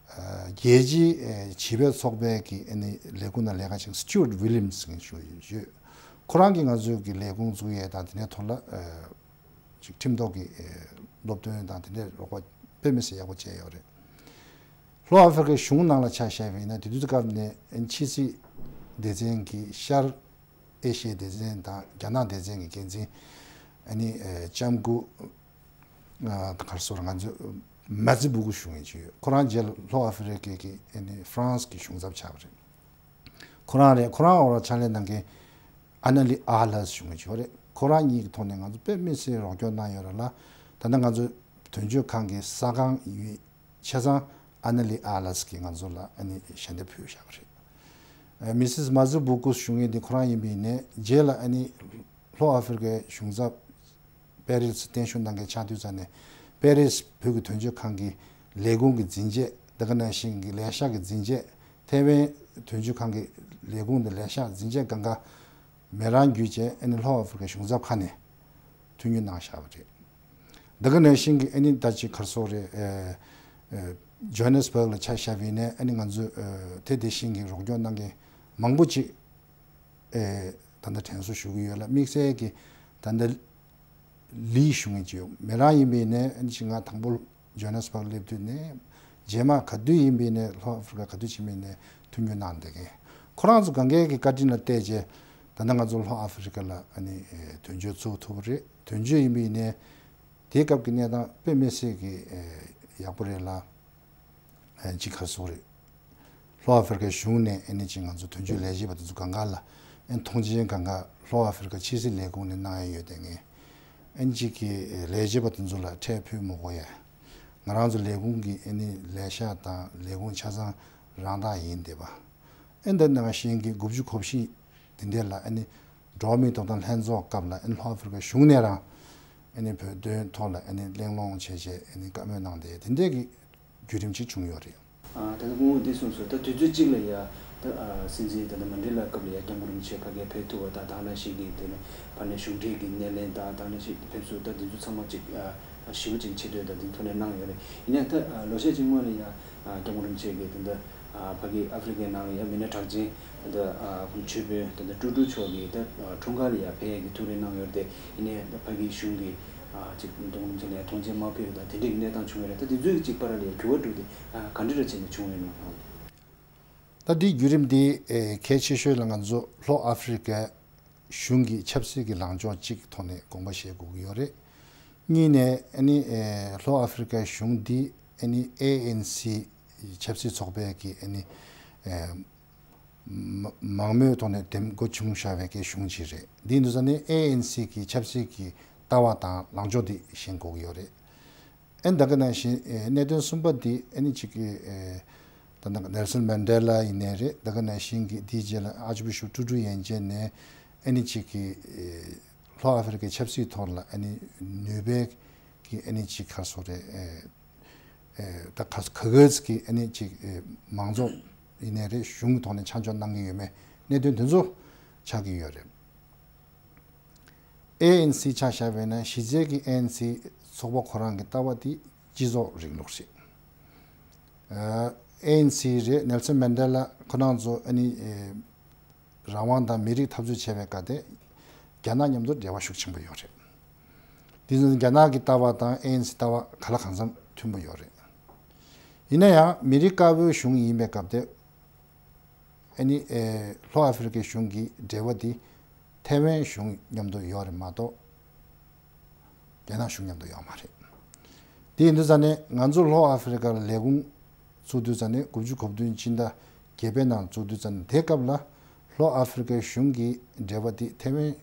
ཨེ་རྒྱལ་སྤྱིའི་ཨེ་བྱིས་པའི་ཚོགས་པའི་གི་ཨ་ནི་ལས་ཁུངས་ནང་ལས་ཀ་བྱེད་མཁན་སི་ཊུ་ཝཊ་ཝི་ལི་ཡམ་སི་ཟེར་མཁན་ཞིག་ཡོད། ཁོ་རང་གིས་ང་ཚོའི་གི་ལས་ཁུངས་བཙུགས་ཡས་དང་དེ་འདྲའི་ཐོག་ལ་ཨེ་ཅིག་ཁྲིམས་ཐོག་གི་ཨེ་སློབ་སྟོན་དང་དེ་འདྲའི་རོགས་པ་དཔེ་མི་སྲིད་ཡག་པོ་བྱས་ཡོད་རེད། ལྷོ་ཨ་ཧྥེ་རི་ཁའི་གཞུང་ནང་ལ་ཆ་བཞག་པ་ཡིན་ན་དེ་དུས་སྐབས་ནས་ཕྱི་སྲིད་སྡེ་ཚན་གྱི་ཤར་ཨེ་ཤི་ཡའི་སྡེ་ཚན་དང་རྒྱ་ནག་སྡེ་ཚན་གྱི་འགན་འཛིན་ ཨ་ནི་ལྕམ་སྐུ་ག་རེ་ཟེར་ང་ཚོ་མ་ཛི་སྦུ་ཀུ་ཞུ་མཁན་ཅིག་ཡོད། ཁོ་རང་རྗེས་ལ་ལྷོ་ཨ་ཧྥེ་རི་ཀའི་གི་ཨ་ནི་ཧྥ་རན་སི་གི་གཞུང་ཚབ་ཆགས་པ་རེད། ཁོ་རང་རེད། ཁོ་རང་འོག་ལ་ཕྱག་ལས་གནང་མཁན་ཨ་ན་ལི་ཨ་ལས་ཞུ་མཁན་ཅིག་ཡོད་རེད། ཁོ་རང་གཉིས་ཀྱི་ཐོག་ནས་ང་ཚོ་དཔེ་མི་སྲིད་རོགས་སྐྱོར་གནང་ཡོད་རེད་ལ། ད་ལྟ་ང་ཚོ་དོན་གཅོད་ཁང་གི་ས་ཁང་ཡོད། བྱས་ཙང་ཨ་ན་ལི་ཨ་ལས་ཀྱིས་ང་ཚོ་ལ་ཨ་ནི་ཞལ་འདེབས་ཕུལ་བཞག་པ་རེད། མི་སིས་མ་ཛི་སྦུ་ཀུ་ཞུ་མཁན་དེ་ཁོ་རང་ཡིན་པ་ཡིན་ནའི་རྗེས་ལ་ཨ་ནི་ལྷོ་ཨ་ཧྥེ་རི་ཀའི་གཞུང་ཚབ་པེ་རིས་བརྟན་བཞུགས་གནང་མཁན་ཆགས་དུས་ཙམ་ནས། པེ་རིས་བོད་ཀྱི་དོན་གཅོད་ཁང་གི་ལས་ཁུངས་ཀྱི་འཛིན་ཆས། དེ་ག་ནང་བཞིན་གྱི་ལས་ཤག་གི་འཛིན་ཆས། ཐེ་ཝན་དོན་གཅོད་ཁང་གི་ལས་ཁུངས་དང་ལས་ཤག་འཛིན་ཆས་སྒང་ག་མེ་རང་བརྒྱུད་བྱས་ཨ་ནི་ལྷོ་ཨ་ཧྥེ་རི་ཀའི་གཞུང་ཚབ་ཁང་ནས་མཐུན་འགྱུར་གནང་བཞག་པ་རེད། དེ་ག་ནང་བཞིན་གྱི་ཨ་ནི་ད་ཅིག་ག་རེ་ཟེར་དགོས་རེད། ཨེ་ཨེ་ཇོ་ཧན་ནེ་སི་བྷག་ལ་ཆ་བཞག་པ་ཡིན་ནའི་ཨ་ནི་ང་ཚོས་ཨེ་དེ་དེ་བཞིན་གྱི་རོགས་སྐྱོར་གནང་མཁན་མང་པོ་ཅིག་ཨེ་ད་ལྟ་དྲན་གསོ་ཞུ་གི་ཡོད་ལ། དམིགས་བསལ་གྱི་ད་ལྟ་ལི་ཞུ་མཁན་ཅིག་ཡོད། མེ་རང་ཡིན་པ་ཡིན་ནའི་ཨ་ནི་ཅིག་ང་དང་པོ་ཇོ་ཧན་ནེ་སི་བྷག་སླེབས་དུས་ནས་རྗེས་མ་ག་དུས་ཡིན་པ་ཡིན་ནའི་ལྷོ་ཨ་ཧྥེ་རི་ཀ་ག་དུས་ཕྱིན་པ་ཡིན་ནའི་མཐུན་འགྱུར་གནང་བསྡད་མཁན། ཁོ་རང་ཚོ་སྒང་གའི་གི་བཀའ་དྲིན་ལ་བརྟེན་བྱས་ད་ལྟ་ང་ཚོ་ལྷོ་ཨ་ཧྥེ་རི་ཀ་ལ་ཨ་ནི་ཨེ་དོན་གཅོད་ཚུགས་ཐུབ་པ་རེད། དོན་གཅོད་ཡིན་པ་ཡིན་ནའི་དེའི་སྐབས་ཀྱི་གནས་སྟངས་དཔེ་མི་སྲིད་ཀྱི་ཨེ་ཡག་པོ་རེད་ལ། ཨེ་ཅིག་ག་རེ་ཟེར་དགོས་རེད། ལྷོ་ཨ་ཧྥེ་རི་ཀའི་གཞུང་ནས་ཨ་ནི་ཅིག་ང་ཚོ་དོན་གཅོད་ལས་བྱེད་པ་དེ་ཚོ་སྒང་ག་ལ་ཨ་ནི་མཐོང་མཆན་སྒང་ག་ལྷོ་ཨ་ཧྥེ་རི་ཀ་ཕྱི་སྲིད་ལས་ཁུངས་ནས་གནང་ཡ་ཡོད་དེ་ངས་ཨ་ནི་ཅིག་གི་ལས་བྱེད་པ་དེ་ཚོ་ལ་ཁྲལ་ཕུལ་མི་དགོས་ཡ། ང་རང་ཚོ་ལས་ཁུངས་ཀྱི་ཨ་ནི་ལས་ཤག་དང་ལས་ཁུངས་ཆ་ཚང་རང་བདག་ཡིན་བསྡད་པ། ཨ་ནི་ད་ནང་བཞིན་གྱི་དགུ་བཅུ་གོ་བཞི་དེ་འདྲ་ལ་ཨ་ནི་འགྲོ་བ་མིའི་ཐོབ་ཐང་ལྷན་ཚོགས་སྐབས་ལ་ཨ་ནི་ལྷོ་ཨ་ཧྥེ་རི་ཀའི་གཞུང་ནས་རང་ཨ་ནི་བོད་དོན་ཐོག་ལ་ཨ་ནི་གླེང་སློང་བྱས་བྱས་ཨ་ནི་བཀའ་མོལ་གནང་བསྡད་དེ་འདྲའི་གི་བརྒྱུད་རིམ་ཅིག་བྱུང་ཡོད་རེད། ཨ་ད་ལྟ་སྐུ་ངོ་འདི་གསུངས་སོང་། ད་དུས་ཚོད་གཅིག་ལ་ཡ་ད་ཨ་སྲིད་འཛིན་ད་ལྟ་མན་ཌེ་ལ་སྐབས་ལ་ཡ་སྐྱབས་མགོན་རིན་པོ་ཆེ་ཕ་གིར་ཕེབས་ཐུབ་པ་དང་། ད་ནང་བཞིན་གྱི་དེ་ནས་ཕ་ནས་གཞུང་འབྲེལ་གྱི་སྣེ་ལེན་དང་། ད་ནང་བཞིན་ཕེབས་བསུ་ད་འདི་ཚོ་ཚང་མ་ཅིག་ཨ་ཞིབ་པོ་ཅིག་ཆེ་བསྟོད་དང་འདི་ཐོག་ནས་གནང་ཡོད་རེད། ཡིན་ནའང་ད་ཨ་ལོ་ཤས་ཅིག་སྔོན་ལ་ཡ་ཨ་སྐྱབས་མགོན་རིན་པོ་ཆེ་གིས་ད་ལྟ་ཨ་ཕ་གི་ཨ་ཧྥེ་རི་ཀའི་ནང་ལ་ཡ་མི་སྣ་གྲགས་ཅན་ད་ལྟ་ཨ་ཁོང་ཆོས་དཔོན་ད་ལྟ་ཀྲུའུ་ཀྲུའུ་མཆོག་གིས་ད་ཨ་འཁྲུངས་སྐར་ལ་ཡ་ཕེབས་ཡས་ཀྱི་ཐུགས་རེ་གནང་ཡོད་རེད་དེ། ཡིན་ནའི་ད་ཕ་གི་གཞུང་གིས་ཨ་ཅིག་སྐྱབས་མགོན་རིན་པོ་ཆེ་ལ་ཡ་མཐོང་མཆན་མ་ཕུལ་བ་དང་དེ་འདྲའི་གནས་སྟངས་བྱུང་ཡོད་རེད། ད་དེ་ཚོའི་ཅིག་བར་ལ་ཡ་འགྱུར་བ་འགྲོ་དེ་ཨ་ག་འདྲ་ར་བྱས་ནས་བྱུང་ཡོད་མེད། ད་འདིའི་བརྒྱུད་རིམ་འདི་ཨེ་གལ་ཆེ་ཤོས་ལ་ང་ཚོ་ལྷོ་ཨ་ཧྥེ་རི་ཀའི་གཞུང་གི་ཆབ་སྲིད་ཀྱི་ལངས་ཕྱོགས་གཅིག་ཐོག་ནས་དགོངས་པ་བཞེས་དགོས་ཀྱི་ཡོད་རེད། གཉིས་ནས་ཨ་ནི་ཨེ་ལྷོ་ཨ་ཧྥེ་རི་ཀའི་གཞུང་འདི་ཨ་ནི་ཨེ་ཨེན་སི་ཆབ་སྲིད་ཚོགས་པའི་གི་ཨ་ནི་ཨེ་མ་མང་མོས་ཐོག་ནས་འདེམས་བསྐོ་བྱུང་བཞག་པའི་གི་གཞུང་ཅིག་རེད། འདི་ཡིན་དུས་ཙང་ནས་ཨེ་ཨེན་སི་གི་ཆབ་སྲིད་ཀྱི་ལྟ་བ་དང་ལངས་ཕྱོགས་འདི་ཤེས་དགོས་ཀྱི་ཡོད་རེད། ཨ་ནི་ད་ག་ནང་བཞིན་ཨེ་གནད་དོན་གསུམ་པ་འདི་ཨ་ནི་གཅིག་གི་ཨེ་ད་ནང་ནེལ་སོན་མན་ཌེ་ལ་ཡིན་ནའི་རེད། ད་ག་ནང་བཞིན་གྱི་དེའི་རྗེས་ལ་ཨར་ཅི་བི་ཤོབ་ཀྲུའུ་ཀྲུའུ་ཡན་ཅན་ནས་ཨ་ནི་གཅིག་གི་ཨེ་ལྷོ་ཨ་ཧྥེ་རི་ཀའི་ཆབ་སྲིད་ཐོག་ལ་ཨ་ནི་ནུས་པའི་གི་ཨ་ནི་གཅིག་ག་རེ་ཟེར་དགོས་རེད། ཨེ་ཨེ་ད་ག་ག་ག་ཚོད་ཀྱི་ཨ་ནི་གཅིག་ཨེ་མང་ཚོགས་ཡིན་ནའི་རེད། གཞུང་གི་ཐོག་ནས་ཆ་འཇོག་གནང་གི་ཡོད་མེད་གནད་དོན་དེ་ཚོ་ཆགས་ཀྱི་ཡོད་རེད། ཨེ་ཨེན་སི་ཆ་བཞག་པ་ཡིན་ན་གཞི་རྩའི་གི་ཨེ་ཨེན་སི་ཚོགས་པ་ཁོ་རང་གི་ལྟ་བ་དེ་སྤྱི་ཚོགས་རིང་ལུགས་རེད། ཨེ་ཨེན་སི་རེད། ནེལ་སོན་མན་ཌེ་ལ་ཁོ་རང་ཚོ་ཨ་ནི་ཨེ་རང་དབང་དང་མི་རིགས་འཐབ་རྩོད་བྱས་པའི་སྐབས་དེ་རྒྱ་ནག་མཉམ་དུ་འབྲེལ་བ་ཤུགས་ཆེན་པོ་ཡོད་རེད། དེ་ཚོ་རྒྱ་ནག་གི་ལྟ་བ་དང་ཨེ་ཨེན་སི་ལྟ་བ་ག་ལ་གང་འཚམ་མཐུན་པོ་ཡོད་རེད། ཡིན་ན་ཡང་མི་རིགས་དཀར་པོའི་གཞུང་ཡིན་པའི་སྐབས་དེ་ཨ་ནི་ཨེ་ལྷོ་ཨ་ཧྥེ་རི་ཀའི་གཞུང་གི་འབྲེལ་བ་དེ་ཐེ་ཝན་གཞུང་མཉམ་དུ་ཡོད་རེད་མ་གཏོགས་རྒྱ་ནག་གཞུང་མཉམ་དུ་ཡོད་མ་རེད། དེ་ཡིན་དུས་ཙང་ནས་ང་ཚོ་ལྷོ་ཨ་ཧྥེ་རི་ཀ་ལ་ལས་ཁུངས་བཙུགས་དུས་ཙང་ནས་དགུ་བཅུ་གོ་བདུན་སྤྱི་ཟླ་བརྒྱད་པའི་ནང་བཙུགས་དུས་ཙང་ནས་དེ་སྐབས་ལ་ལྷོ་ཨ་ཧྥེ་རི་ཀའི་གཞུང་གི་འབྲེལ་བ་དེ་ཐེ་ཝན་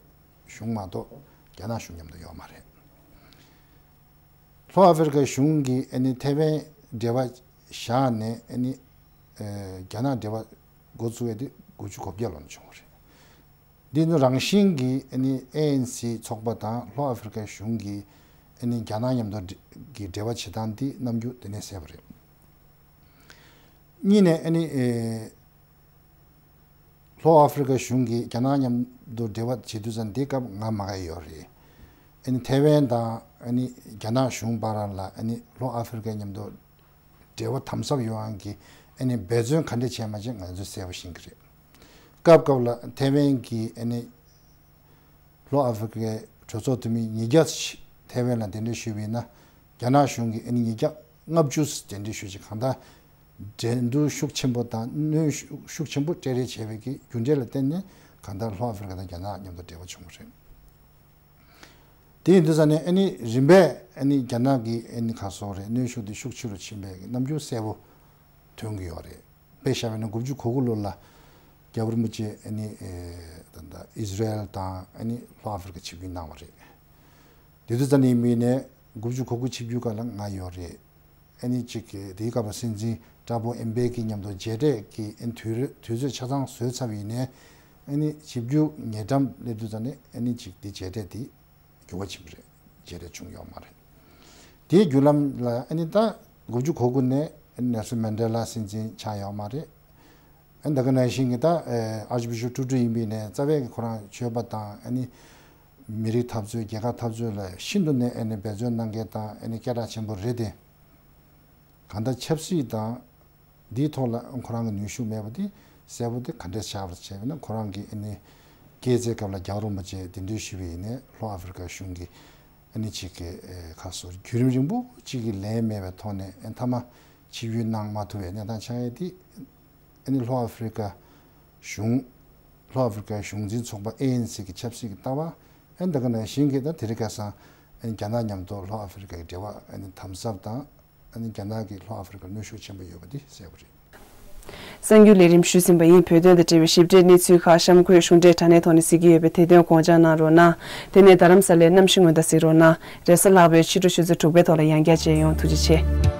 གཞུང་མ་གཏོགས་རྒྱ་ནག་གཞུང་མཉམ་དུ་ཡོད་མ་རེད། ལྷོ་ཨ་ཧྥེ་རི་ཀའི་གཞུང་གིས་ཨ་ནི་ཐེ་ཝན་འབྲེལ་བ་བཞག་ནས་ཨ་ནི་ཨེ་རྒྱ་ནག་འབྲེལ་བ་འགོ་བཙུགས་ཡས་དེ་དགུ་བཅུ་གོ་བརྒྱད་ལོ་ནས་བྱུང་བ་རེད། འདི་ནི་རང་བཞིན་གྱིས་ཨ་ནི་ཨེ་ཨེན་སི་ཚོགས་པ་དང་ལྷོ་ཨ་ཧྥེ་རི་ཀའི་གཞུང་གིས་ཨ་ནི་རྒྱ་ནག་མཉམ་དུ་འབྲེ་གི་འབྲེལ་བ་བྱེད་སྟངས་འདི་རྣམ་འགྱུར་དེ་ནས་གསལ་པོ་རེད། གཉིས་ནས་ཨ་ནི་ཨེ་ལྷོ་ཨ་ཧྥེ་རི་ཀའི་གཞུང་གིས་རྒྱ་ནག་མཉམ་དུ་འབྲེལ་བ་བྱེད་དུས་ཙམ་འདི་སྐབས་ང་མ་ག་ཡོད་རེད། ཨ་ནི་ཐེ་ཝན་དང་ཨ་ནི་རྒྱ་ནག་གཞུང་བར་ལ་ཨ་ནི་ལྷོ་ཨ་ཧྥེ་རི་ཀའི་མཉམ་དུ་འབྲེལ་བ་དམ་ཟབ་ཡོང་ཡག་གི་ཨ་ནི་འབད་བརྩོན་ག་འདྲ་བྱས་མ་བྱས་ང་ཚོས་གསལ་པོ་ཤེས་ཀྱི་རེད། སྐབས་སྐབས་ལ་ཐེ་ཝན་གྱི་ཨ་ནི་ལྷོ་ཨ་ཧྥེ་རི་ཀའི་གྲོས་ཚོགས་འཐུས་མི་ཉིས་བརྒྱ་ཐེ་ཝན་ལ་གདན་འདྲེན་ཞུས་པ་ཡིན་ན་རྒྱ་ནག་གཞུང་གིས་ཨ་ནི་ཉིས་བརྒྱ་ལྔ་བཅུ་གདན་འདྲེན་ཞུས་ཀྱི། གང་ལྟར་འགྲན་བསྡུར་ཤུགས་ཆེན་པོ་དང་གནོན་ཤུགས་ཤུགས་ཆེན་པོ་སྤྲད་རེས་བྱས་པའི་གི་རྒྱུ་འབྲས་ལ་བརྟེན་ནས་གང་ལྟར་ལྷོ་ཨ་ཧྥེ་རི་ཀ་དང་རྒྱ་ནག་མཉམ་དུ་འབྲེལ་བ་བྱུང་བ་རེད། དེ་ཡིན་དུས་ཙང་ནས་ཨ་ནི་རིམ་པས་ཨ་ནི་རྒྱ་ནག་གི་ཨ་ནི་ག་སོགས་རེད། གནོན་ཤུགས་དེ་ཤུགས་ཆེ་རུ་ཕྱིན་པའི་རྣམ་འགྱུར་གསལ་པོ་ཐོན་གྱི་ཡོད་རེད། དཔེ་བཞག་པ་ཡིན་ན་དགུ་བཅུ་གོ་དགུ་ལོ་ལ་རྒྱལ་བ་རིན་པོ་ཆེ་ཨ་ནི་ཨེ་ད་ལྟ་ཨི་ཟི་རེལ་དང་ཨ་ནི་ལྷོ་ཨ་ཧྥེ་རི་ཁ་ཆིབས་བསྒྱུར་གནང་བ་རེད། དེ་དུས་ཙམ་ནས་ཡིན་པ་ཡིན་ནའི་དགུ་བཅུ་གོ་དགུ་ཆིབས་བསྒྱུར་སྐབས་ལ་ང་ཡོད་རེད། ཨ་ནི་གཅིག་གི་དེའི་སྐབས་ལ་སྲིད་འཛིན་ཀྲག་པོ་ཨེན་པེ་ཀི་མཉམ་དུ་མཇལ་འཕྲད་ཀྱི་ཨ་ནི་དུས་རེ་དུས་ཚོད་ཆ་ཚང་བཟོས་ཚར་བ་ཡིན་ནའི་ཨ་ནི་ཆིབས་བསྒྱུར་ཉེ་འགྲམ་སླེབས་དུས་ཙམ་ནས་ཨ་ནི་གཅིག་དེ་མཇལ་འཕྲད་དེ་འགྱུར་བ་ཕྱིན་པ་རེད། མཇལ་འཕྲད་བྱུང་ཡོད་མ་རེད། དེའི་བརྒྱུད་ལམ་ལ་ཨ་ནི་ད་དགུ་བཅུ་གོ་དགུ་ནས་ཨ་ནི་ནེལ་སོན་མན་ཌེ་ལ་སྲིད་འཛིན་ཆགས་ཡོད་མ་རེད། ཨ་ནི་ད་ག་ནང་བཞིན་གྱི་ད་ཨ་ཨར་ཅི་བི་ཤོབ་ཀྲུ་ཀྲུ་ཡིན་པ་ཡིན་ནའི་རྩ་བའི་གི་ཁོ་རང་ཆོས་པ་དང་ཨ་ནི་མི་རིགས་འཐབ་རྩོད་རྒྱལ་ཁབ་འཐབ་རྩོད་ལ་ཤིན་ཏུ་ནས་ཨ་ནི་འབད་བརྩོན་གནང་མཁན་དང་ཨ་ནི་སྐད་གྲགས་ཆེན་པོ་རེད་དེ། གང་ལྟར་ཆབ་སྲིད་དང་འདིའི་ཐོག་ལ་ཁོ་རང་གི་ནུས་ཤུགས་མེད་པ་དེ་གསལ་པོ་དེ་ག་འདྲས་ཆགས་པར་བྱས་པ་ན། ཁོ་རང་གི་ཨ་ནི་སྐྱེས་ཚེ་སྐབས་ལ་རྒྱལ་བ་རིན་པོ་ཆེ་གདན་འདྲེན་ཞུས་པ་ཡིན་ནའི་ལྷོ་ཨ་ཧྥེ་རི་ཁ་གཞུང་གི་ཨ་ནི་གཅིག་གི་ཁ་སོ་བརྒྱུད་རིམ་རིང་པོ་གཅིག་གི་ལན་མེད་པའི་ཐོག་ནས་ཨ་མཐའ་མ་ཆིབས་བསྒྱུར་གནང་མ་ཐུབ་པའི་གནས་སྟངས་ཆགས་ཡས་དེ་ཨ་ནི་ལྷོ་ཨ་ཧྥེ་རི་ཁ་གཞུང་ལྷོ་ཨ་ཧྥེ་རི་ཁའི་གཞུང་འཛིན་ཚོགས་པ་ཨེ་ཨེན་སི་གི་ཆབ་སྲིད་ཀྱི་ལྟ་བ། ཨ་ནི་ད་ག་ནང་བཞིན་གྱི་ད་དེ་རིང་ཁ་སང་ཨ་ནི་རྒྱ་ནག་མཉམ་དུ་ལྷོ་ཨ་ཧྥེ་རི་ཁ་གི་འབྲེལ་བ་ཨ་ནི་དམ་ཟབ་དང་། ཨ་ནི་རྒྱ་ནག་གིས་ལྷོ་ཨ་ཧྥེ་རི་ཁར་གནོན་ཤུགས་ཆེན་པོ་ཡོད་པ་འདི་གསལ་པོ་རེད། གསར་འགྱུར་ལས་རིམ་ཞུས་ཟིན་པ་ཡིན། བོད་དོན་དང་འབྲེལ་བའི་ཞིབ་ཕྲའི་གནས་ཚུལ་ཁག་གཤམ་འཁོད་གཞུང་འབྲེལ་དྲ་གནས་ཐོག་ནས་གཟིགས་ཀྱི་ཡོད་པས་དེ་དོན་དགོངས་འཇགས་གནང་རོགས་གནང་། དེ་ནས་རྡ་རམ་ས་ལའི་གནམ་གཤིས་སྔོན་བརྡ་གཟིགས་རོགས་གནང་། རེས་གཟའ་ལྷག་པའི་ཕྱི་དྲོ་ཆུ་ཚོད་དྲུག་པའི་ཐོག་ལ་ཡང་བསྐྱར་མཇལ་ཡོང་། ཐུགས་རྗེ་ཆེ།